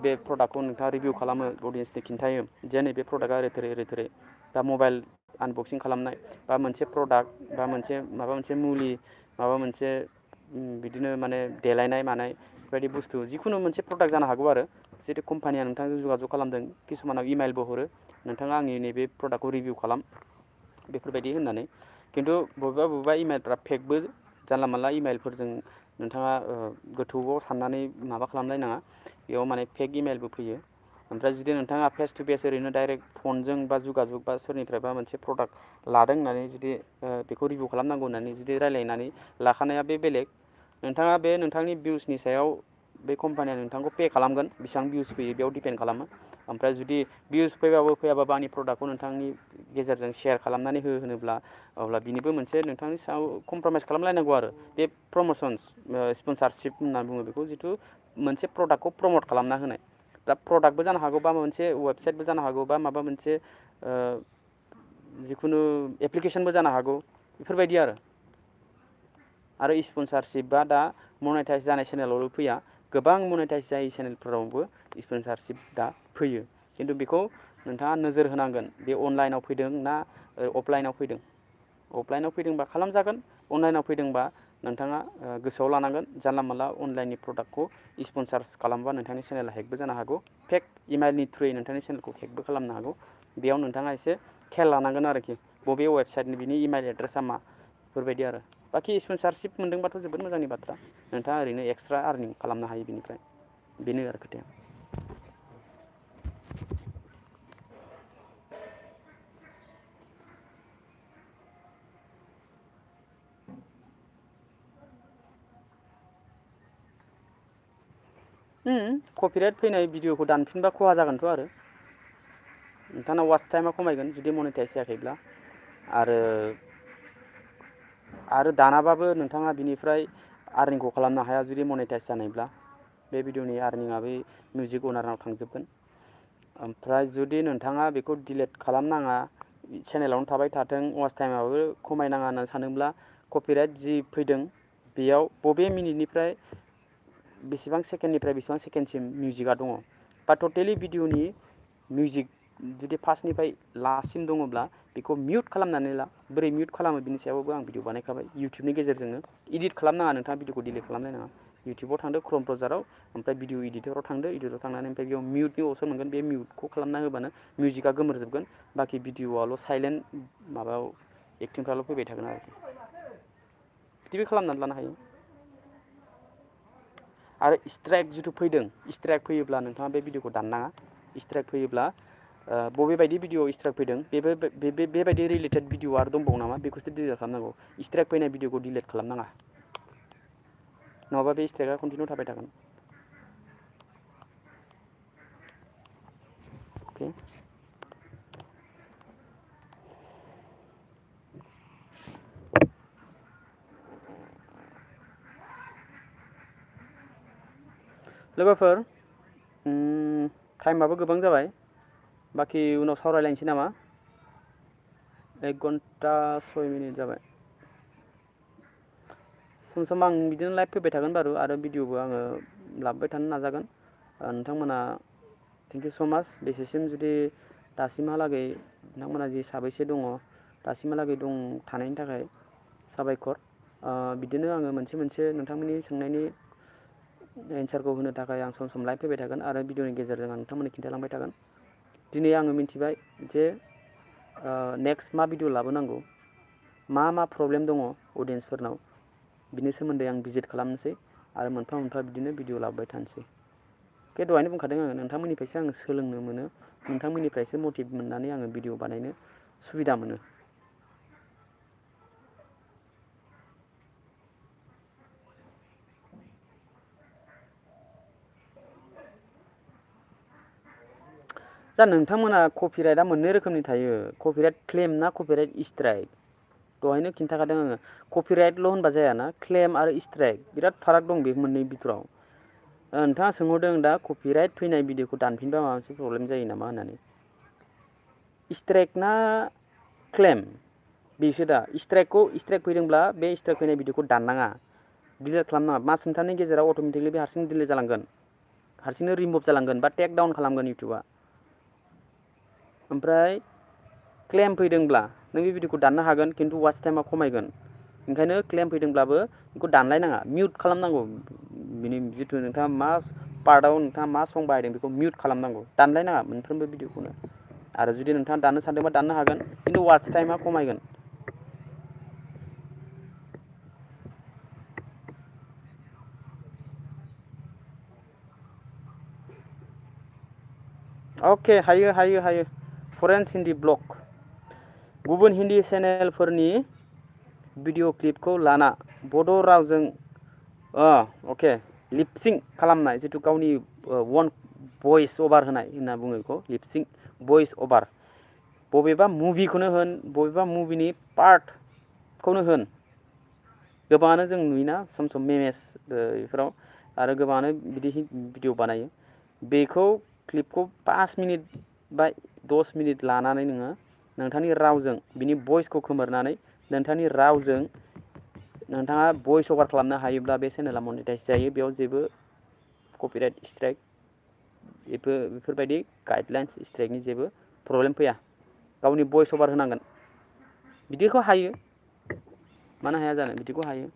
[SPEAKER 1] बे प्रडाक्टखौ नोंथाङा रिभिउ खालामो अडियेन्सनो खिन्थायो जे नैबे प्रडाक्टआ ओरै थोरै दा मबाइल आनबक्सिं खालामनाय बा मोनसे प्रडाक्ट बा माबा मोनसे मुलि माबा मोनसे बिदिनो माने देलायनाय मानाय बेबायदि बुस्थु जिखुनु मोनसे प्रडाक्ट जानो हागौ आरो जितु कम्पानिया नोंथांजों जगाजग खालामदों किसुमानाव इमेलबो हरो नोंथाङा आंनि नैबे प्रडाक्टखौ रिभिउ खालाम बेफोरबायदि होननानै खिन्थु बबेबा इमेलफ्रा फेकबो जानला मानला इमेलफोरजों नोंथाङा गोथौआव साननानै माबा खालामलायनाङा बेयाव माने फेक इमेलबो फैयो ओमफ्राय जुदि नोंथाङा फेस टु फेस ओरैनो डाइरेक्ट फनजों बा जुगाजुग बा सोरनिफ्रायबा मोनसे प्रडाक्ट लादों होननानै जुदि बेखौ रिभिउ खालामनांगौ होननानै जुदि रायलायनानै लाखानाया बे बेलेग नोंथाङा बे नोंथांनि भिउसनि सायाव बे कम्पानिया नोंथांखौ पे खालामगोन बेसेबां भिउस फैयो बेयाव डिपेन्ड खालामो ओमफ्राय जुदि भिउस फैयाबाबो आंनि प्रडाक्टखौ नोंथांनि गेजेरजों शेयार खालामनानै होनोब्ला अब्ला बिनिबो मोनसे नोंथांनि सायाव कमप्रमाइस खालामलायनांगौ आरो बे प्रम'सन स्पन्सारशिप होनना बुङो बेखौ जिथु मोनसे प्रडाक्टखौ प्रमट खालामना होनाय दा प्रडाक्टबो जानो हागौ बा मोनसे वेबसाइटबो जानो हागौ बा माबा मोनसे जिखुनु एप्लिकेसनबो जानो हागौ बेफोरबायदि आरो स्पन्सारशिपआ दा मनेटाइज जानाय चेनेलावल' फैया गोबां मनेटाइज जायै चेनेलफोरावबो स्पन्सारशिप दा फैयो खिन्थु बेखौ नोंथाङा नोजोर होनांगोन बे अनलाइनाव फैदों ना अफलाइनाव फैदों अफलाइनाव फैदोंबा खालामजागोन अनलाइनाव फैदोंबा नोंथाङा गोसोआव लानांगोन जानला मानला अनलाइननि प्रडाक्टखौ स्पन्सार्स खालामबा नोंथांनि चेनेला हेकबो जानो हागौ फेक इमेलनि थ्रुयै नोंथांनि चेनेलखौ हेकबो खालामनो हागौ बेयाव नोंथाङा एसे खेल लानांगोन आरोखि बबे वेबसाइटनि बिनि इमेल एड्रेसा मा बेफोरबायदि आरो बाखि स्पन्सारशिप मोनदोंबाथ' जोबोद मोजांनि बाथ्रा नोंथाङा ओरैनो एक्सट्रा आर्निं खालामनो हायो बिनिफ्राय बेनो आरो खोथाया कपिराइट फैनाय भिडिअखौ दानफिनबा खहा जागोनथ' आरो नोंथांना वाच टाइमा खमायगोन जुदि मनेटाइज जायाखैब्ला आरो दानाबाबो नोंथाङा बिनिफ्राय आर्निंखौ खालामनो हाया जुदि मनेटाइज जानायब्ला बे भिडिअनि आर्निंआ बै मिउजिक अनारनाव थांजोबगोन ओमफ्राय जुदि नोंथाङा बेखौ डिलेट खालामनाङा चेनेलावनो थाबाय थाथों वाच टाइमाबो खमायनाङा होननानै सानोब्ला कपिराइट जि फैदों बेयाव बबे मिनिटनिफ्राय बेसेबां सेकेन्डनिफ्राय बेसेबां सेकेन्डसिम मिउजिकआ दङ बा टटेलि भिडिअनि मिउजिक जुदि फार्स्टनिफ्राय लास्टसिम दङब्ला बेखौ मिउट खालामनानै ला बोरै मिउट खालामो बिनि सायावबो आं भिडिअ बानायखाबाय इउटुबनि गेजेरजोंनो इडिट खालामनाङा नोंथाङा भिडिअखौ डिलिट खालामलायनाङा इउटुबाव थांदो क्रम ब्राउजाराव ओमफ्राय भिडिअ इडिटराव थांदो इडिटराव थांनानै ओमफ्राय बेयाव मिउटनि अपसन मोनगोन बे मिउटखौ खालामना होबानो मिउजिकआ गोमोरजोबगोन बाखि भिडिअआल' साइलेन्ट माबायाव एक्टिंफ्राल' फैबाय थागोन आरोखि बिदिबो खालामनानै लानो हायो आरो स्ट्राइक जिथु फैदों स्ट्राइक फैयोब्ला नोंथाङा बे भिडिअखौ दाननाङा स्ट्राइक फैयोब्ला बबे बायदि भिडिअ स्ट्राइक फैदों बेबायदि रिलेटेड भिडिअ आरो दंबावो नामा बेखौसो डिलिट खालामनांगौ स्ट्राइक फैनाय भिडिअखौ डिलिट खालामनाङा नङाबा बे स्ट्राइकआ कन्टिनिउ थाबाय थागोन अके लोगोफोर टाइमाबो गोबां जाबाय बाखि उनाव सावरायलायनोसै नामा 1 घन्टा 6 मिनिट जाबाय सम सम आं बिदिनो लाइभ फैबाय थागोन बारु आरो भिडिअबो आङो लाबोबाय थानो नाजागोन नोंथांमोना थेंक इउ स' माच बेसेसिम जुदि दासिमहालागै नोंथांमोना जि साबैसे दङ दासिमहालागै दं थानायनि थाखाय साबायखर बिदिनो आङो मोनसे नोंथांमोननि सोंनायनि एन्सारखौ होनो थाखाय आं सम सम लाइभ फैबाय थागोन आरो भिडिअनि गेजेरजों आं नोंथांमोननो खिन्थालांबाय थागोन दिनै आङो मिन्थिबाय जे नेक्स्ट मा भिडिअ लाबोनांगौ मा प्रब्लेम दङ अडियेन्सफोरनाव बिनि सोमोन्दै आं भिजिट खालामनोसै आरो मोनफा मोनफा बिदिनो भिडिअ लाबोबाय थानोसै। बे दहायनो बुंखादों आङो नोंथांमोननिफ्रायसो आङो सोलोंनो मोनो, नोंथांमोननिफ्रायसो मटिभ मोननानै आङो भिडिअ बानायनो सुबिदा मोनो। दा नोंथांमोना कपिराइटआ मोननै रोखोमनि थायो, कपिराइट क्लेम ना कपिराइट स्ट्राइक। दहायनो खिन्थाखादों आङो कपिराइटल' होनबा जायाना, क्लेम आरो स्ट्राइक बिराद फाराग दं बे मोननै बिथोराव। नोंथाङा सोंहरदों दा कपिराइट फैनाय भिडिअखौ दानफिनबा माबा मोनसे प्रब्लेम जायो नामा होननानै। स्ट्राइक ना क्लेम बेसो दा। स्ट्राइक फैदोंब्ला बे स्ट्राइक फैनाय भिडिअखौ दाननाङा, डिलिट खालामनाङा। मास मोनथामनि गेजेराव अट'मेटिकलि बे हारसिं डिलिट जालांगोन, हारसिंनो रिमुभ जालांगोन बा टेक डाउन खालामगोन इउटुबा। ओमफ्राय क्लेम फैदोंब्ला नों बे भिडिअखौ दाननो हागोन खिन्थु वाच टाइमा खमायगोन। ओंखायनो क्लेम फैदोंब्लाबो बेखौ दानलायनाङा, मिउट खालामनांगौ। बिनि जिथु नोंथाङा मा पार्टआव नोंथाङा मा सं बाहायदों बेखौ मिउट खालामनांगौ, दानलायनाङा मोनफ्रोमबो भिडिअखौनो। आरो जुदि नोंथाङा दाननो सानदोंबा दाननो हागोन खिन्थु वाच टाइमा खमायगोन। अके, हायो। फरेन हिन्दी ब्लग, गुबुन हिन्दी चेनेलफोरनि भिडिअ क्लिपखौ लाना बड' रावजों अके लिपसिंक खालामनाय, जिथु गावनि वन भइस अभार होनाय होनना बुङो बेखौ लिपसिंक भइस अभार। बबेबा मुभिखौनो होन, बबेबा मुभिनि पार्टखौनो होन, गोबाङानो जों नुयोना सम सम मेमेस बेफोराव, आरो गोबाङानो बिदि भिडिअ बानायो। बेखौ क्लिपखौ 5 मिनिट बा 10 मिनिट लानानै नोङो नोंथांनि रावजों बिनि भइसखौ खोमोरनानै नोंथांनि रावजों नोंथाङा भइस अभार खालामनो हायोब्ला बे चेनेला मनिटाइज जायो। बेयाव जेबो कपिराइट स्ट्राइक बेफोरबायदि गाइडलाइन्स स्ट्राइकनि जेबो प्रब्लेम फैया। गावनि भइस अभार होनांगोन, बिदिखौ हायो, मानो हाया जानो, बिदिखौ हायो।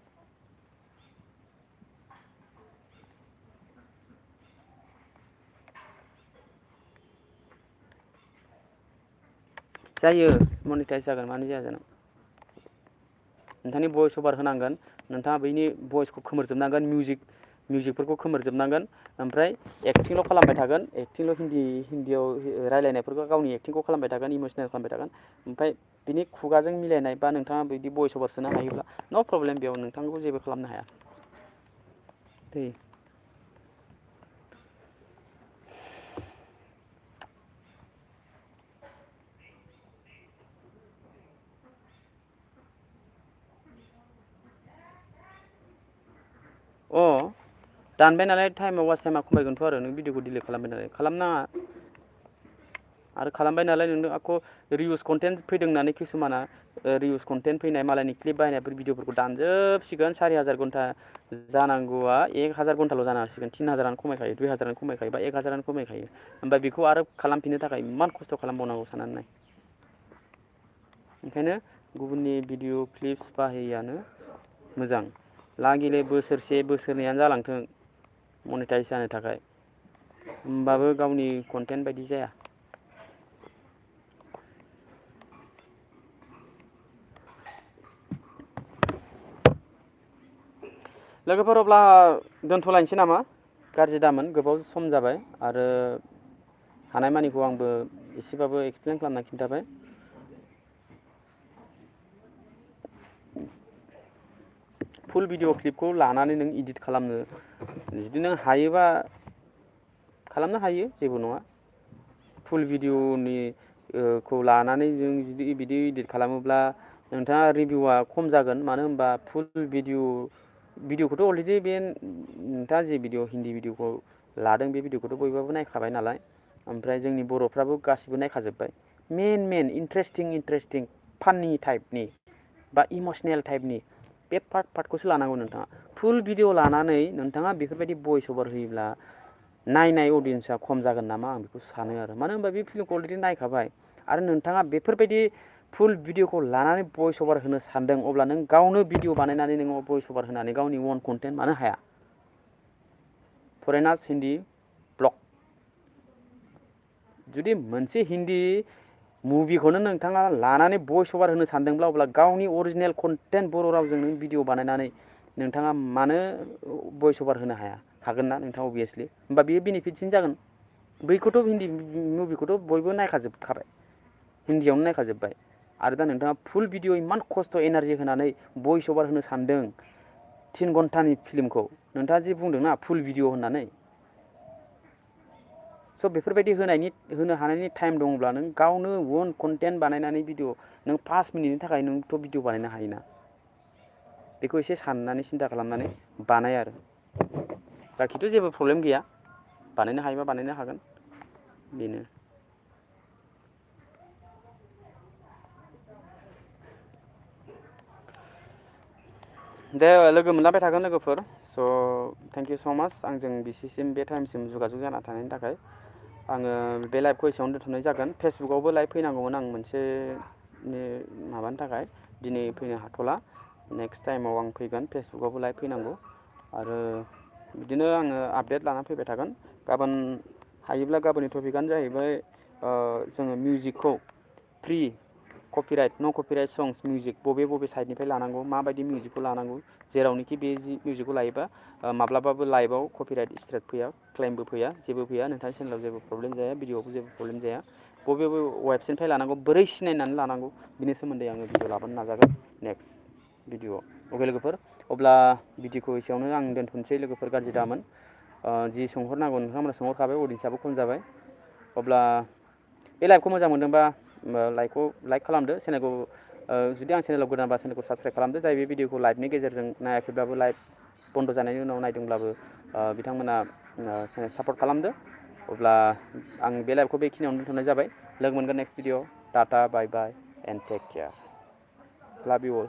[SPEAKER 1] जायो, मनिटाइज जागोन, मानो जाया जानो। नोंथांनि भइस अभार होनांगोन, नोंथाङा बैनि भइसखौ खोमोरजोबनांगोन, मिउजिकफोरखौ खोमोरजोबनांगोन, ओमफ्राय एक्टिंल' खालामबाय थागोन, एक्टिंल' हिन्दीयाव रायलायनायफोरखौ गावनि एक्टिंखौ खालामबाय थागोन, इमसनेल खालामबाय थागोन। ओमफ्राय बिनि खुगाजों मिलायनाय बा नोंथाङा बिदि भइस अभार सोनो हायोब्ला नो प्रब्लेम, बेयाव नोंथांखौ जेबो खालामनो हाया। दानबाय नालाय टाइमा वाच टाइमा खमायगोनथ' आरो नों भिडिअखौ डिलिट खालामबाय नालाय, खालामनाङा। आरो खालामबाय नालाय नोंनो आख' रिउस कन्टेन्ट फैदों होननानै किसुमाना रिउस कन्टेन्ट फैनाय मालायनि क्लिप बाहायनायफोर भिडिअफोरखौ दानजोबसिगोन। 4,000 घन्टा जानांगौआ 1,000 घन्टाल' जानो हासिगोन। 3,000 आनो खमायखायो, 2,000 आनो खमायखायो, बा 1,000 आनो खमायखायो। ओमफ्राय बेखौ आरो खालामफिननो थाखाय इमान खस्थ' खालामबावनांगौ साननानै नाय। ओंखायनो गुबुननि भिडिअ क्लिप्स बाहायिआनो मोजां। लागिले बोसोरसे बोसोरनैयानो जालांथों मनिटाइज जानो थाखाय, होमबाबो गावनि कन्टेन्ट बायदि जाया। लोगोफोर अब्ला दोनथ'लायनोसै नामा? गाज्रि दामोन, गोबाव सम जाबाय, आरो हानायमानिखौ आंबो एसेबाबो एक्सप्लेन खालामना खिन्थाबाय। फुल भिडिअ क्लिपखौ लानानै नों इडिट खालामनो जुदि नों हायोबा खालामनो हायो, जेबो नङा। फुल भिडिअनि खौ लानानै जों जुदि बिदि इडिट खालामोब्ला नोंथाङा रिभिउआ खम जागोन। मानो होनबा फुल भिडिअखौथ' अलरेडि बे नोंथाङा जे भिडिअ हिन्दी भिडिअखौ लादों बे भिडिअखौथ' बयबाबो नायखाबाय नालाय, ओमफ्राय जोंनि बर'फ्राबो गासिबो नायखाजोब्बाय। मेन इन्टारेस्टिं फाननि टाइपनि बा इमसनेल टाइपनि बे पार्टखौसो लानांगौ नोंथाङा। फुल भिडिअ लानानै नोंथाङा बेफोरबायदि भइस अभार होयोब्ला नायनाय अडियेन्सआ खम जागोन नामा आं बेखौ सानो आरो। मानो होनबा बे फिल्मखौ अलरेडि नायखाबाय, आरो नोंथाङा बेफोरबायदि फुल भिडिअखौ लानानै भइस अभार होनो सानदों, अब्ला नों गावनो भिडिअ बानायनानै नोङो भइस अभार होनानै गावनि अन कन्टेन्ट मानो हाया? फरेनार्स हिन्दी ब्लग, जुदि मोनसे हिन्दी मुभिखौनो नोंथाङा लानानै भइस अभार होनो सानदोंब्ला अब्ला गावनि अरिजिनेल कन्टेन्ट बर' रावजों नों भिडिअ बानायनानै नोंथाङा मानो भइस अभार होनो हाया हागोन ना नोंथाङा अभियासलि होमबा बेयो बेनिफिटसिन जागोन बैखौथ' हिन्दी मुभिखौथ' बयबो नायखाजोबखाबाय हिन्दीयावनो नायखाजोब्बाय आरो दा नोंथाङा फुल भिडिअ इमान खस्थ' एनारजि होनानै भइस अभार होनो सानदों 3 घन्टानि फिल्मखौ नोंथाङा जे बुंदोंना फुल भिडिअ होननानै स' बेफोरबायदि होनो हानायनि टाइम दङब्ला नों गावनो अन कन्टेन्ट बानायनानै भिडिअ नों 5 मिनिटनि थाखाय नोंथ' भिडिअ बानायनो हायोना बेखौ एसे साननानै सिन्था खालामनानै बानाय आरो बाखिथ' जेबो प्रब्लेम गैया बानायनो हायोबा बानायनो हागोन बेनो दे लोगो मोनलांबाय थागोन लोगोफोर स' थेंक इउ स' माच आंजों बिसिम बे टाइमसिम जगाजग जाना थानायनि थाखाय आङो बे लाइभखौ एसेयावनो दोनथ'नाय जागोन फेसबुकआवबो लाइभ फैनांगौमोन आं मोनसे माबानि थाखाय दिनै फैनो हाथ'ला नेक्स्ट टाइमाव आं फैगोन फेसबुकआवबो लाइभ फैनांगौ आरो बिदिनो आङो आपडेट लाना फैबाय थागोन गाबोन हायोब्ला गाबोननि टपिकआनो जाहैबाय जोङो मिउजिकखौ फ्रि कपिराइट न' कपिराइट संस मिउजिक बबे साइडनिफ्राय लानांगौ माबायदि मिउजिकखौ लानांगौ जेरावनोखि बे मिउजिकखौ लायोबा माब्लाबाबो लाइभआव कपिराइट स्ट्राइक फैया क्लेमबो फैया जेबो फैया नोंथांनि चेनेलाव जेबो प्रब्लेम जाया भिडिअआवबो जेबो प्रब्लेम जाया बबे वेबसाइटनिफ्राय लानांगौ बोरै सिनायनानै लानांगौ बिनि सोमोन्दै आङो भिडिअ लाबोनो नाजागोन नेक्स्ट भिडिअ अके लोगोफोर अब्ला भिडिअखौ एसेयावनो आं दोनथ'नोसै लोगोफोर गाज्रि दामोन जि सोंहरनांगौ नोंथांमोना सोंहरखाबाय अडियन्सआबो खम जाबाय अब्ला बे लाइभखौ मोजां मोनदोंबा लाइक खालामदो चेनेलखौ जुदि आं चेनेलाव गोदानबा चेनेलखौ साबस्क्राइब खालामदो जाय बे भिडिअखौ लाइभनि गेजेरजों नायाखैब्लाबो लाइभ बन्द' जानायनि उनाव नायदोंब्लाबो बिथांमोना सापर्ट खालामदो अब्ला आं बे लाइभखौ बेखिनियावनो दोनथ'नाय जाबाय लोगो मोनगोन next video tata bye bye and take care love you all